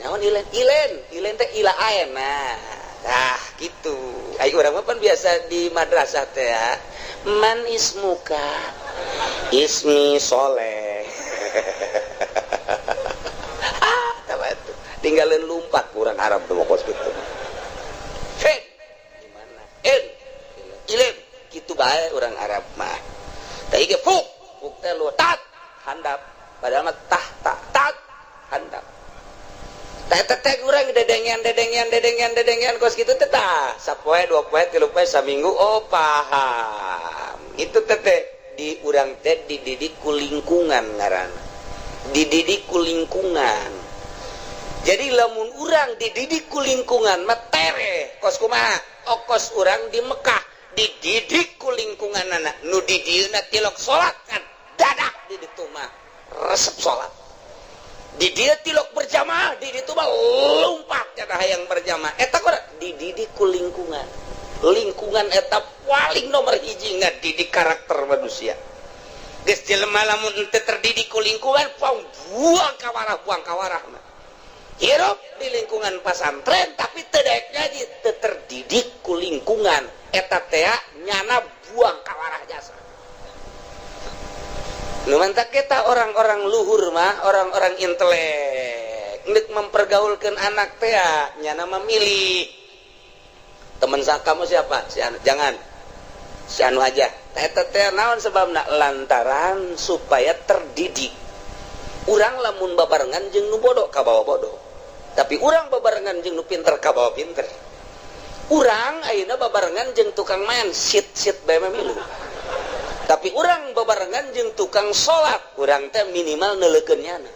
naon ilen ilen ilen teh ila ayeuna. Ah gitu. Ayo, urang mah pan biasa di madrasah teh ya. Man ismuka? Ismi Soleh. Ah, tuh. Tinggalin lumpat kurang Arab tuh kos gitu. Fen. Gimana? En. Ilim. Gitu bae orang Arab mah. Tah ge fuk. Fuk teh lu tat handap. Padahal mah tah tak tat handap. Teh kurang dedengean dedengean dedengean dedengean kos gitu teh, tah sapoe, dua poe, tilu poe, saminggu, oh paham. Itu tete di urang teh dididik ku lingkungan, ngaranna dididik ku lingkungan. Jadi lamun urang dididik ku lingkungan mah tere kos kumaha. Okos urang di Mekah dididik ku lingkungan, anak nu di dieuna tilok salat kan dadak di ditu mah resep salat. Di dieu tilok berjamaah, di ditu mah lompat cenah hayang berjamaah. Eta kok dididik ku lingkungan. Lingkungan eta paling nomor hiji ngadidik karakter manusia. Geus jelema lamun henteu terdidik ku lingkungan, buang buang kawarah, buang kawarah mah. Hirup di lingkungan pasantren tapi teu daek ngaji, teu terdidik ku lingkungan, eta teh nyana buang kawarah jasa. Nu mantak kita orang-orang luhur mah, orang-orang intelek, nek mempergaulkan anak teh nyana memilih teman. Kamu siapa? Si anu jangan, si anu aja. Eta teh naon sebabna? Lantaran supaya terdidik. Urang lamun babarengan jeung nu bodoh, kabawa bodoh, tapi urang babarengan jeung nu pinter, kabawa pinter. Urang ayeuna babarengan jeung tukang main sit sit bae mah milu, tapi urang babarengan jeung tukang salat, urang teh minimal neuleukeun nyana,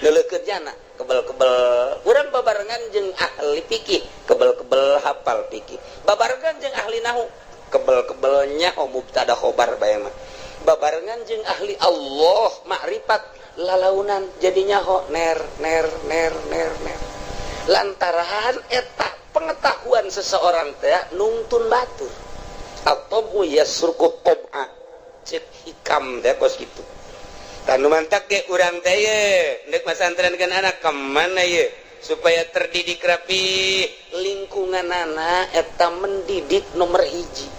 neuleukeun nyana kebel-kebel. Urang babarengan jeung ahli fikih, kebel-kebel hafal fikih. Babarengan jeung ahli nahu, kebel-kebelnya mubtada khobar bae mah. Babarengan jeung ahli Allah, makrifat, lalaunan jadinya ho ner ner ner ner ner. Lantaran eta pengetahuan seseorang teh nungtun batur atau yasruqu tob'a, cek hikam teh kos gitu. Tanu mantak ge urang teh ye ndek masantrenkeun anak kemana ye supaya terdidik rapi? Lingkungan anak eta mendidik nomor hiji.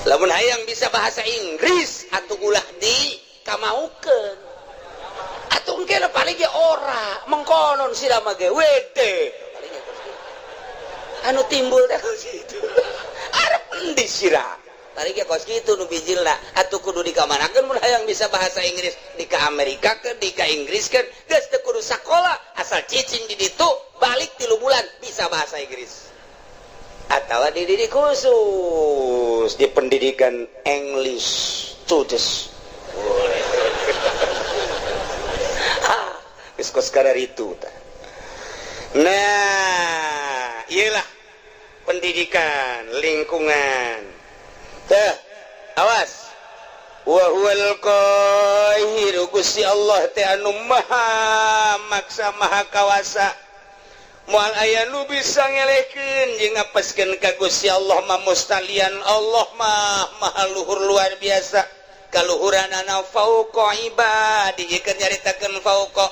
Lamun hayang bisa bahasa Inggris atau ulah di kamaukeun atuh, engke paling ge ora mengkonon sira mah ge wede paling ge anu timbul teh kos kitu. Arep endi sira? Paling ge kos kitu nu bijilna. Atuh kudu dikamanakeun mun hayang bisa bahasa Inggris? Di ka Amerika ke, di ka Inggris ke? Geus teu kudu sakola, asal cicing di ditu, balik 3 bulan bisa bahasa Inggris. Atau dididik khusus di pendidikan English students. Ah, geus kos itu tah. Nah, iyalah pendidikan lingkungan teh. Awas, wa huwal qahiru, Gusti Allah teh anu maha maksa, maha kawasa, moal aya nu bisa ngelehkeun jeung ngapeskeun ka Gusti Allah mah. Mustalian Allah mah maha luhur, luar biasa kaluhuranana, fauqa ibadi. Keur nyaritakeun fauqa,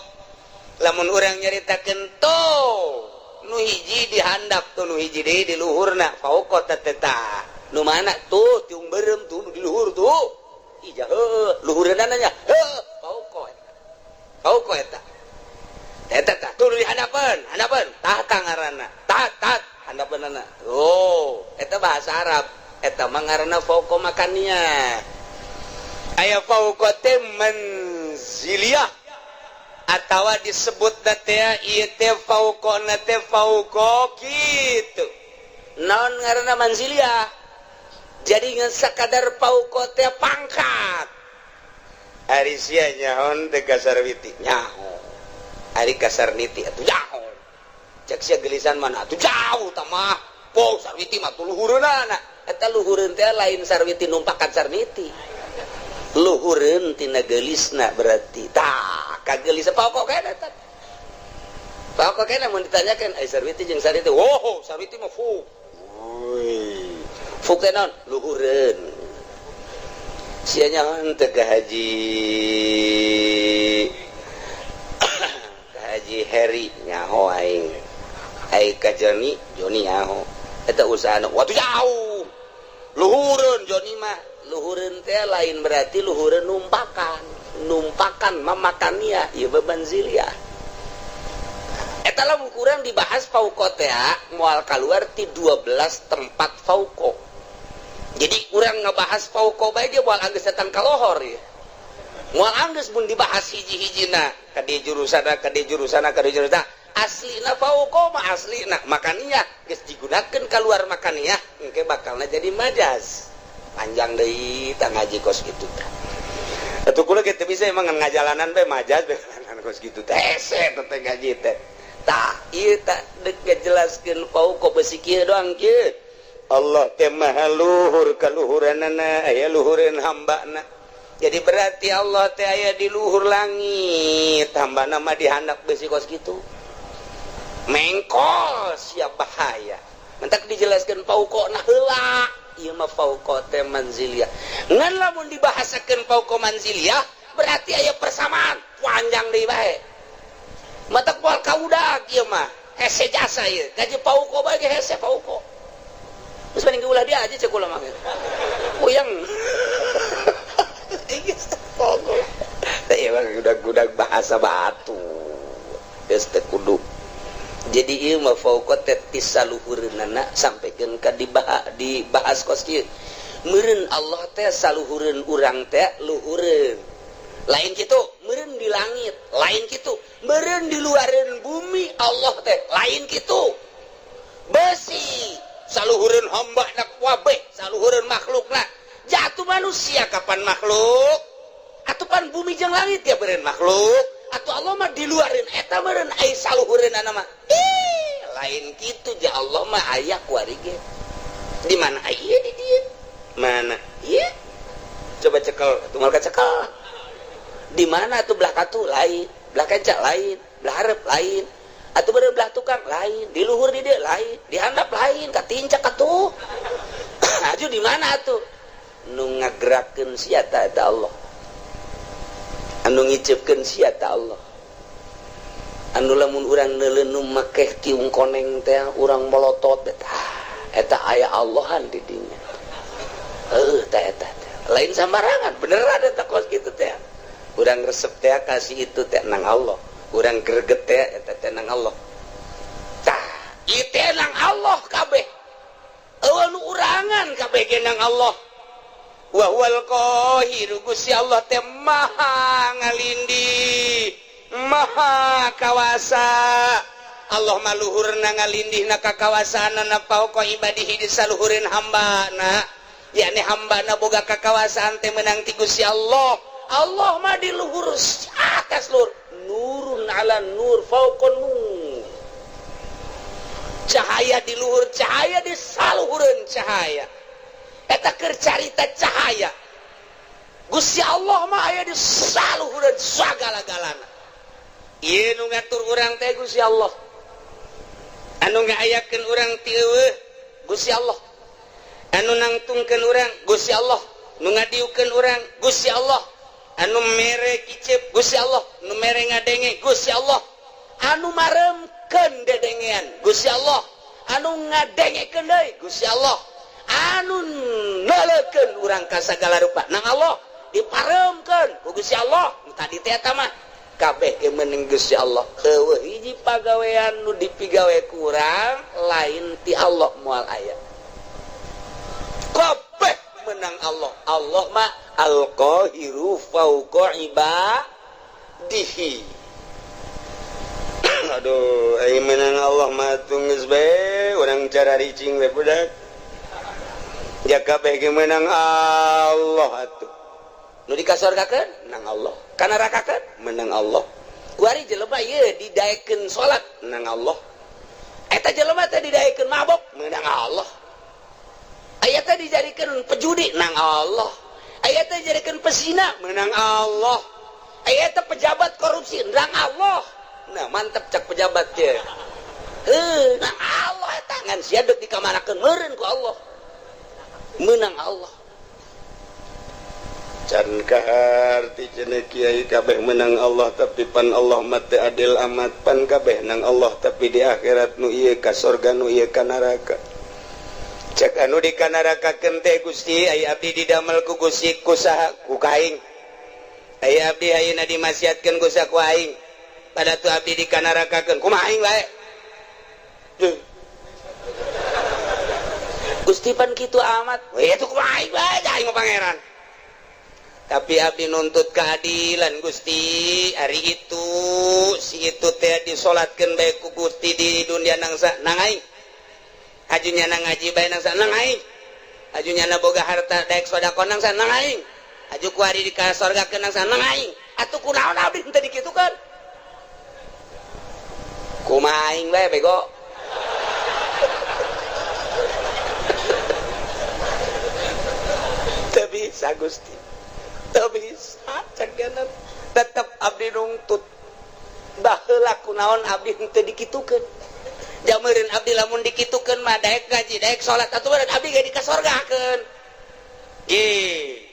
lamun urang nyaritakeun tuh nu hiji di handap tuh, nu hiji deui di luhurna, fauqa teh tah nu mana tuh? Tiung beureum tuh nu di luhur tuh. Ija heuh, luhureunana nya heuh, fauqa eta, fauqa eta. Eta tah tuh di handapeun, handapeun tah ngaranna, tah tah handapeunana. Oh, eta bahasa Arab, eta mah ngaranna fauqa makannya. Aya fauqa teh manziliyah atawa disebut teh ieu teh fauqa teh fauqa kitu. Naon ngaranna manziliyah? Jadi ngan sakadar fauqa teh pangkat. Ari sia nyaho teh ka Sarwiti? Nyaho. Ari ka Sarniti atuh nyaho? Cek sia gelisan mana atuh, jauh tah mah. Po Sarwiti mah tuh luhureunana. Eta luhureun teh lain Sarwiti numpakan Sarniti, luhureun tina geulisna berarti. Tah kagelis pokok kena eta, pokok kena. Mun ditanyakan ai Sarwiti jeung Sarniti, wow, Sarwiti mah fu. Fu teh naon? Luhureun. Sia nyaho teu ka Haji Heri? Nyaho aing. Ai ka Joni? Joni nyaho. Eta usahana waktu jauh, luhureun Joni mah. Luhureun teh lain berarti luhureun numpakan, numpakan mamakannya ieu bebanzilia. Eta lamun kurang dibahas fauqa teh moal keluar ti 12 tempat fauqa. Jadi kurang ngebahas fauqa bae dia moal anggeus datang ka lohor ya, moal anggeus mun dibahas hiji-hijina ka di jurusana, ka di jurusana, ka di jurusana. Aslina fauqa mah aslina makaniah, geus digunakeun keluar makaniah, engke bakalna jadi majaz. Panjang deui tah ngaji kos kitu teh. Atuh kula ge teu bisa emang ngajalanan bae, majas bae kos kitu teh, hese teh ngaji teh. Tah, ieu tah deuk ngajelaskeun fauqa besi kieu doang kieu. Allah teh maha luhur kaluhuranana, aya luhureun hambana. Jadi berarti Allah teh aya di luhur langit, hambana mah dihandap besi kos kitu. Mengkol siap bahaya. Mentak dijelaskan fauqa nah heula. Ieu mah fauqa teh manziliyah. Ngan lamun dibahasakeun fauqa manziliyah berarti aya persamaan, panjang deui bae. Matak moal kaudag ieu mah. Hese jasa ieu. Gaji fauqa bae ge hese fauqa. Terus paling ulah dia aja cek kula mah. Puyeng. Fauqa. Teh emang udah bahasa batu. Geus teu kudu. Jadi ieu mah fauqa teh ti saluhureunana sampaikeun ka dibahas kos kieu. Meureun Allah teh saluhureun urang teh luhureun. Lain kitu, meureun di langit, lain kitu. Meureun di luareun bumi Allah teh, lain kitu. Besi saluhureun hamba na kabeh, saluhureun makhlukna. Jatuh manusia kapan makhluk? Atuh pan bumi jeung langit ya meureun makhluk. Atau Allah mah di luareun eta meureun ai saluhureunana mah. Ih, lain kitu ja Allah mah aya kuari ge. Di mana aya di dieu? Mana? Ieu. Coba cekel, tunggal kacekel. Di mana tuh belah katu lain, belah kenca lain, belah hareup lain. Atuh beureum belah tukang lain, di luhur di dieu lain, di handap lain, katincak atuh. Aju di mana atuh? Nu ngagerakeun sia ta eta Allah. Anu ngicepkeun sia ta Allah. Anu lamun urang neuleun make tiung koneng teh urang molotot eta eta aya Allahan di dinya. Heuh tah eta teh. Lain sambarangan, beneran eta kos kitu teh. Urang resep teh kasih itu teh nang Allah. Urang greget teh eta teh nang Allah. Tah, ieu teh nang Allah kabeh. Eueuh nu urangan kabeh ge nang Allah. Wa huwal qahiru, Gusti Allah teh maha ngalindih, maha kawasa. Allah mah luhurna ngalindihna kakawasaanana fauqa ibadihi di saluhureun hambana. Yakni hambana boga kakawasaan teh menang ti Gusti Allah. Allah mah di luhur atas luhur. Nurun ala nur fauqa nur. Cahaya di luhur cahaya di saluhureun cahaya. Eta keur carita cahaya. Gusti Allah mah aya di saluhureun sagala-galana. Ieu nu ngatur urang teh Gusti Allah. Anu ngaayakeun urang ti eueuh Gusti Allah. Anu nangtungkeun urang Gusti Allah. Nu ngadiukeun urang Gusti Allah. Anu mere kicep Gusti Allah, nu mere ngadenge Gusti Allah. Anu maremkeun dedengean Gusti Allah. Anu ngadengekeun deui Gusti Allah. Anu neuleukeun urang ka sagala rupa nang Allah, diparemkeun ku Gusti Allah. Nu tadi teh eta mah kabeh ge meunang Gusti Allah. Eueuh hiji pagawean nu dipigawe ku urang lain ti Allah moal aya. Kabeh menang Allah. Allah mah al-qahiru fauqa ibadihi. Aduh, ai menang Allah mah geus bae urang cara ricing we budak. Ja kabeh ge menang Allah atuh. Nu dikasorgakeun nang Allah, kanarakakeun menang Allah. Kuari jelema ieu didaekeun salat nang Allah. Eta jelema teh didaekeun mabok menang Allah. Aya teh dijadikeun pejudi nang Allah. Aya teh dijadikeun pesina menang Allah. Aya teh pejabat korupsi nang Allah. Nah, mantep cak pejabat teh. Heuh, nang Allah eta ngan sia deuk dikamanakeun meureun ku Allah. Menang Allah. Can kaharti cenah kiai kabeh menang Allah, tapi pan Allah mah teu adil amat, pan kabeh nang Allah tapi di akhirat nu ieu ka sorga, nu ieu ka neraka. Cek anu di kanarakakeun teh, "Gusti, ai abdi didamel ku Gusti ku saha?" "Ku kaing." "Ai abdi ayeuna dimaksiatkeun ku saha?" "Ku aing." "Pada tu abdi dikanarakakeun kumaha aing bae?" Duh. "Gusti, pan kitu amat." "We itu kumaha aing bae, aing mah pangeran. Tapi abdi nuntut keadilan, Gusti. Ari itu si itu teh disolatkeun bae ku Gusti di dunia nang sa nang aing. Hajunya nang ngaji bae nang sa nang aing. Aju nyana boga harta daek sedekah nang nang aing. Aju kuari di ka sorga nang nang aing. Atuh kunaon abdi teu dikitukeun? Kumaha aing bae bego. Teu bisa Gusti. Teu bisa cagana. Tetep abdi nungtut. Baheula kunaon abdi henteu dikitukeun. Jameureun abdi lamun dikitukeun mah daek ngaji, daek salat atuh meureun abdi ge dikasorgakeun. Ih.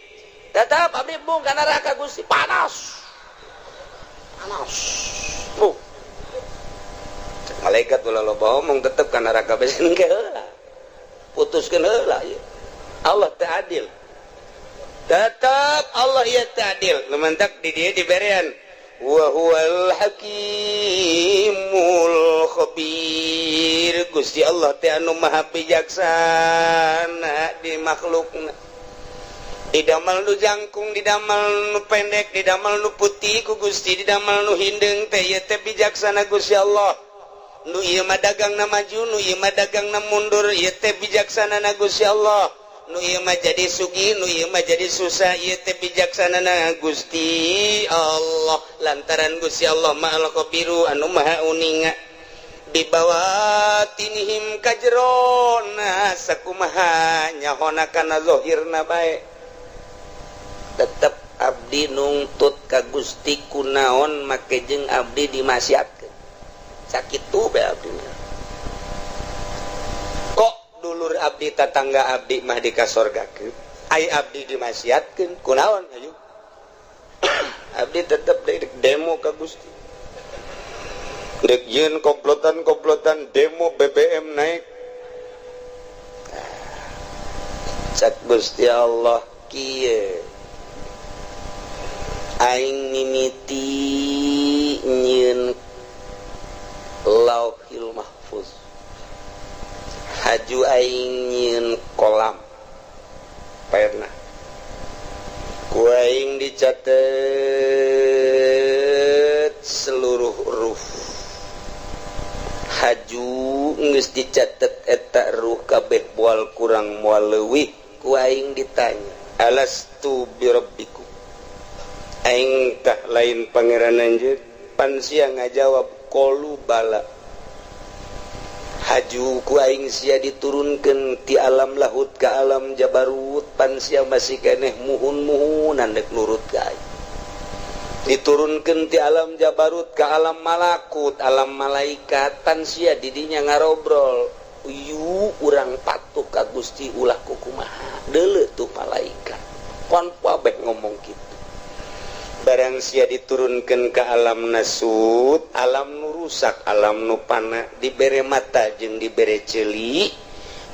Tetep abdi embung ka neraka Gusti, panas. Panas. Bu. Malaikat ulah loba omong tetep ka neraka besen ke heula. Putuskeun heula ieu. Allah teu adil. Tetap Allah ya ta'adil. Lementak di dia diberian. Wa huwal hakimul khabir. Gusti Allah teh anu maha bijaksana di makhlukna. Didamel nu jangkung, didamel nu pendek, didamel nu putih ku Gusti, didamel nu hindeung teh ieu teh bijaksana Gusti Allah. Nu ieu mah dagangna maju, nu ieu mah dagangna mundur, ieu teh bijaksana na Gusti Allah. Nu ieu mah jadi sugih, nu ieu mah jadi susah, ieu teh bijaksana na Gusti Allah. Lantaran Gusti Allah Maha Khabiru anu maha uninga. Bibawatinihim kajrona sakumaha nyahona kana zahirna bae. Tetep abdi nungtut ka Gusti kunaon make jeung abdi dimasiatkeun. Sakitu bae abdi. Kok dulur abdi tatangga abdi mah dikasorgakeun, ai abdi dimasiatkeun kunaon ayo. Abdi tetep demo ka Gusti. Dek yeun komplotan-komplotan demo BBM naik. Cak Gusti Allah kieu. Aing mimiti nyieun Lauhil Mahfuz. Haju aing nyieun kolam pernah ku aing dicatet seluruh huruf. Haju geus dicatet eta ruh kabeh moal kurang moal leuwih. Ku aing ditanya, alastu birabbikum, aing tah lain pangeran anjeun? Pan sia ngajawab qalu bala. Haju ku aing sia diturunkeun ti alam lahut ka alam jabarut, pan sia masih keneh muhun-muhunan dek nurut ka aing. Diturunkeun ti alam jabarut ka alam malakut, alam malaikat, pan sia didinya ngarobrol. Uyu urang patuh ka Gusti ulah kukumaha. Deuleu tuh malaikat. Kon kabeh ngomong kitu. Barang sia diturunkan ke alam nasut, alam nu rusak, alam nu pana, dibere mata jeung dibere ceuli.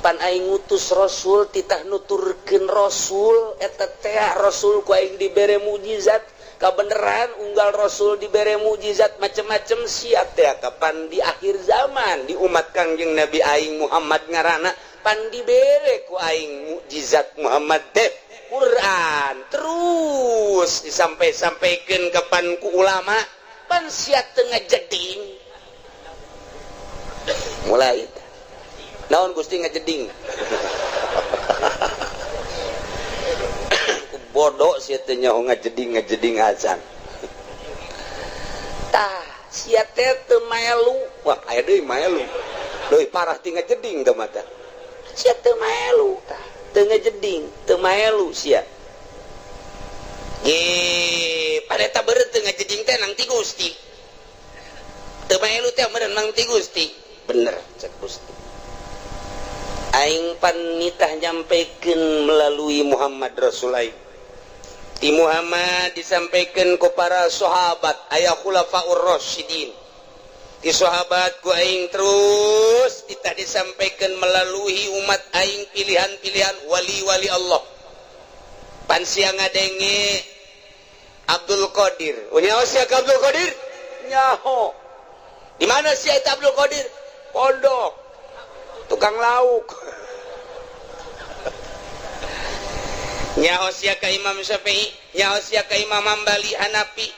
Pan aing ngutus rasul titah nuturkeun rasul eta teh rasul ku aing dibere mukjizat kabeneran unggal rasul dibere mukjizat macem-macem sia teh kapan di akhir zaman di umat Kangjeng Nabi aing Muhammad ngaranna pan dibere ku aing mukjizat Muhammad teh Quran terus disampai-sampaikan kapan ku ulama pan sia teu ngajeding. Mulai naon Gusti ngajeding. Ku bodoh sia teh nyaho ngajeding ngajeding acan. Tah sia teh teu maelu. Wah aya deui maelu. Leuwih parah ti ngajeding teh mah tah. Sia teu maelu tah. Teu ngajeding, teu maelu sia. Ge, pada eta beureut teu ngajeding teh nang ti Gusti. Teu maelu teh meureun nang ti Gusti. Bener cek Gusti. Aing pan nitah nyampekeun melalui Muhammad Rasul aing. Ti Muhammad disampaikan ku para sahabat aya khulafaur rasyidin. Di sahabat ku aing terus kita disampaikan melalui umat aing pilihan-pilihan wali-wali Allah. Pan sia ngadenge Abdul Qadir. Oh nyaho sia ka Abdul Qadir? Nyaho. Di mana sia eta Abdul Qadir? Pondok. Tukang lauk. Nyaho sia ka Imam Syafi'i, nyaho sia ka Imam Hambali, Hanafi,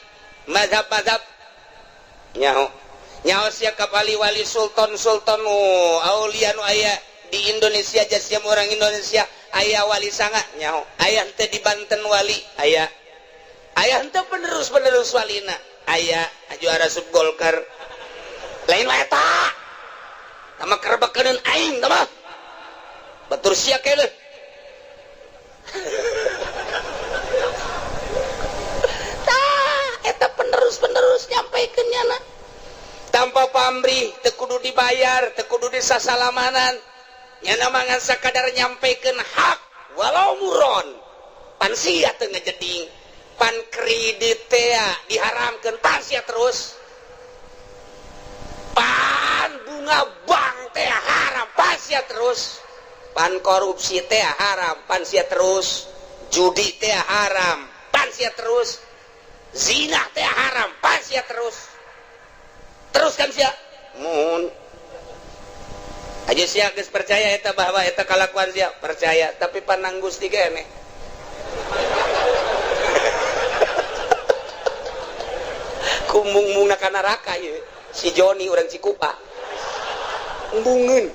mazhab-mazhab. Nyaho. Nyaho sia ka wali-wali sultan-sultan aulia nu aya di Indonesia, jasiam orang Indonesia Aya wali sanga nyaho. Aya teh di Banten wali aya. Aya henteu penerus-penerus walina aya juara sub Golkar. Lain wae eta. Tama kerbekeun aing tama. Batur sia keneh. Tah eta penerus-penerus nyampaikeun nyana. Tanpa pamrih teu kudu dibayar, teu kudu disasalamanan. Nyana mangan sakadar nyampaikeun hak walau muron. Pan sia teu ngejeding, pan kredit teh diharamkeun pan sia terus. Pan bunga bank teh haram pan sia terus. Pan korupsi teh haram pan sia terus. Judi teh haram pan sia terus. Zina teh haram pan sia terus. Terus kan sia mun aja sia geus percaya eta bahwa eta kalakuan sia percaya tapi panang Gusti keneh. Kumung-mungna ka neraka ieu si Joni urang Cikupa embungeun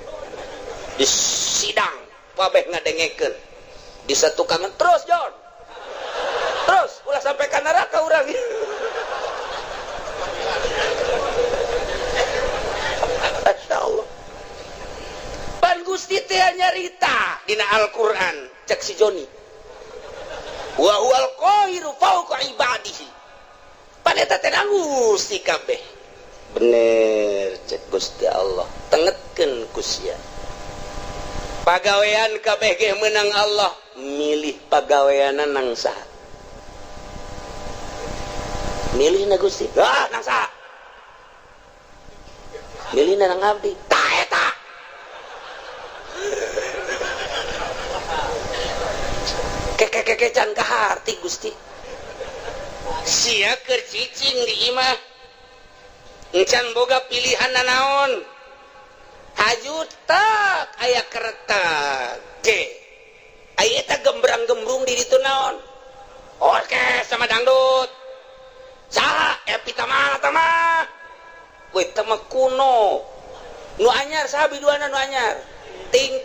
di sidang kabeh ngadengekeun di satukangan terus Jon terus ulah sampai ka neraka urang. Masya Allah. Pan Gusti teh nyarita dina Al-Qur'an cek si Joni wa huwal qahiru fawqa ibadihi. Pan eta teh Gusti kabeh bener cek Gusti Allah tengetkeun ku sia pagawean kabeh ge meunang Allah milih pagaweanna nang saha milih na Gusti ah nang saha milih nang abdi tah eta keke can kaharti Gusti sia keur cicing di imah encan boga pilihan nanaon haju tak aya kereta ge aya eta gembrang-gembrung di ditu naon orkes sama dangdut saha Epi Tama tama we tama kuno nu anyar saha biduana nu anyar ting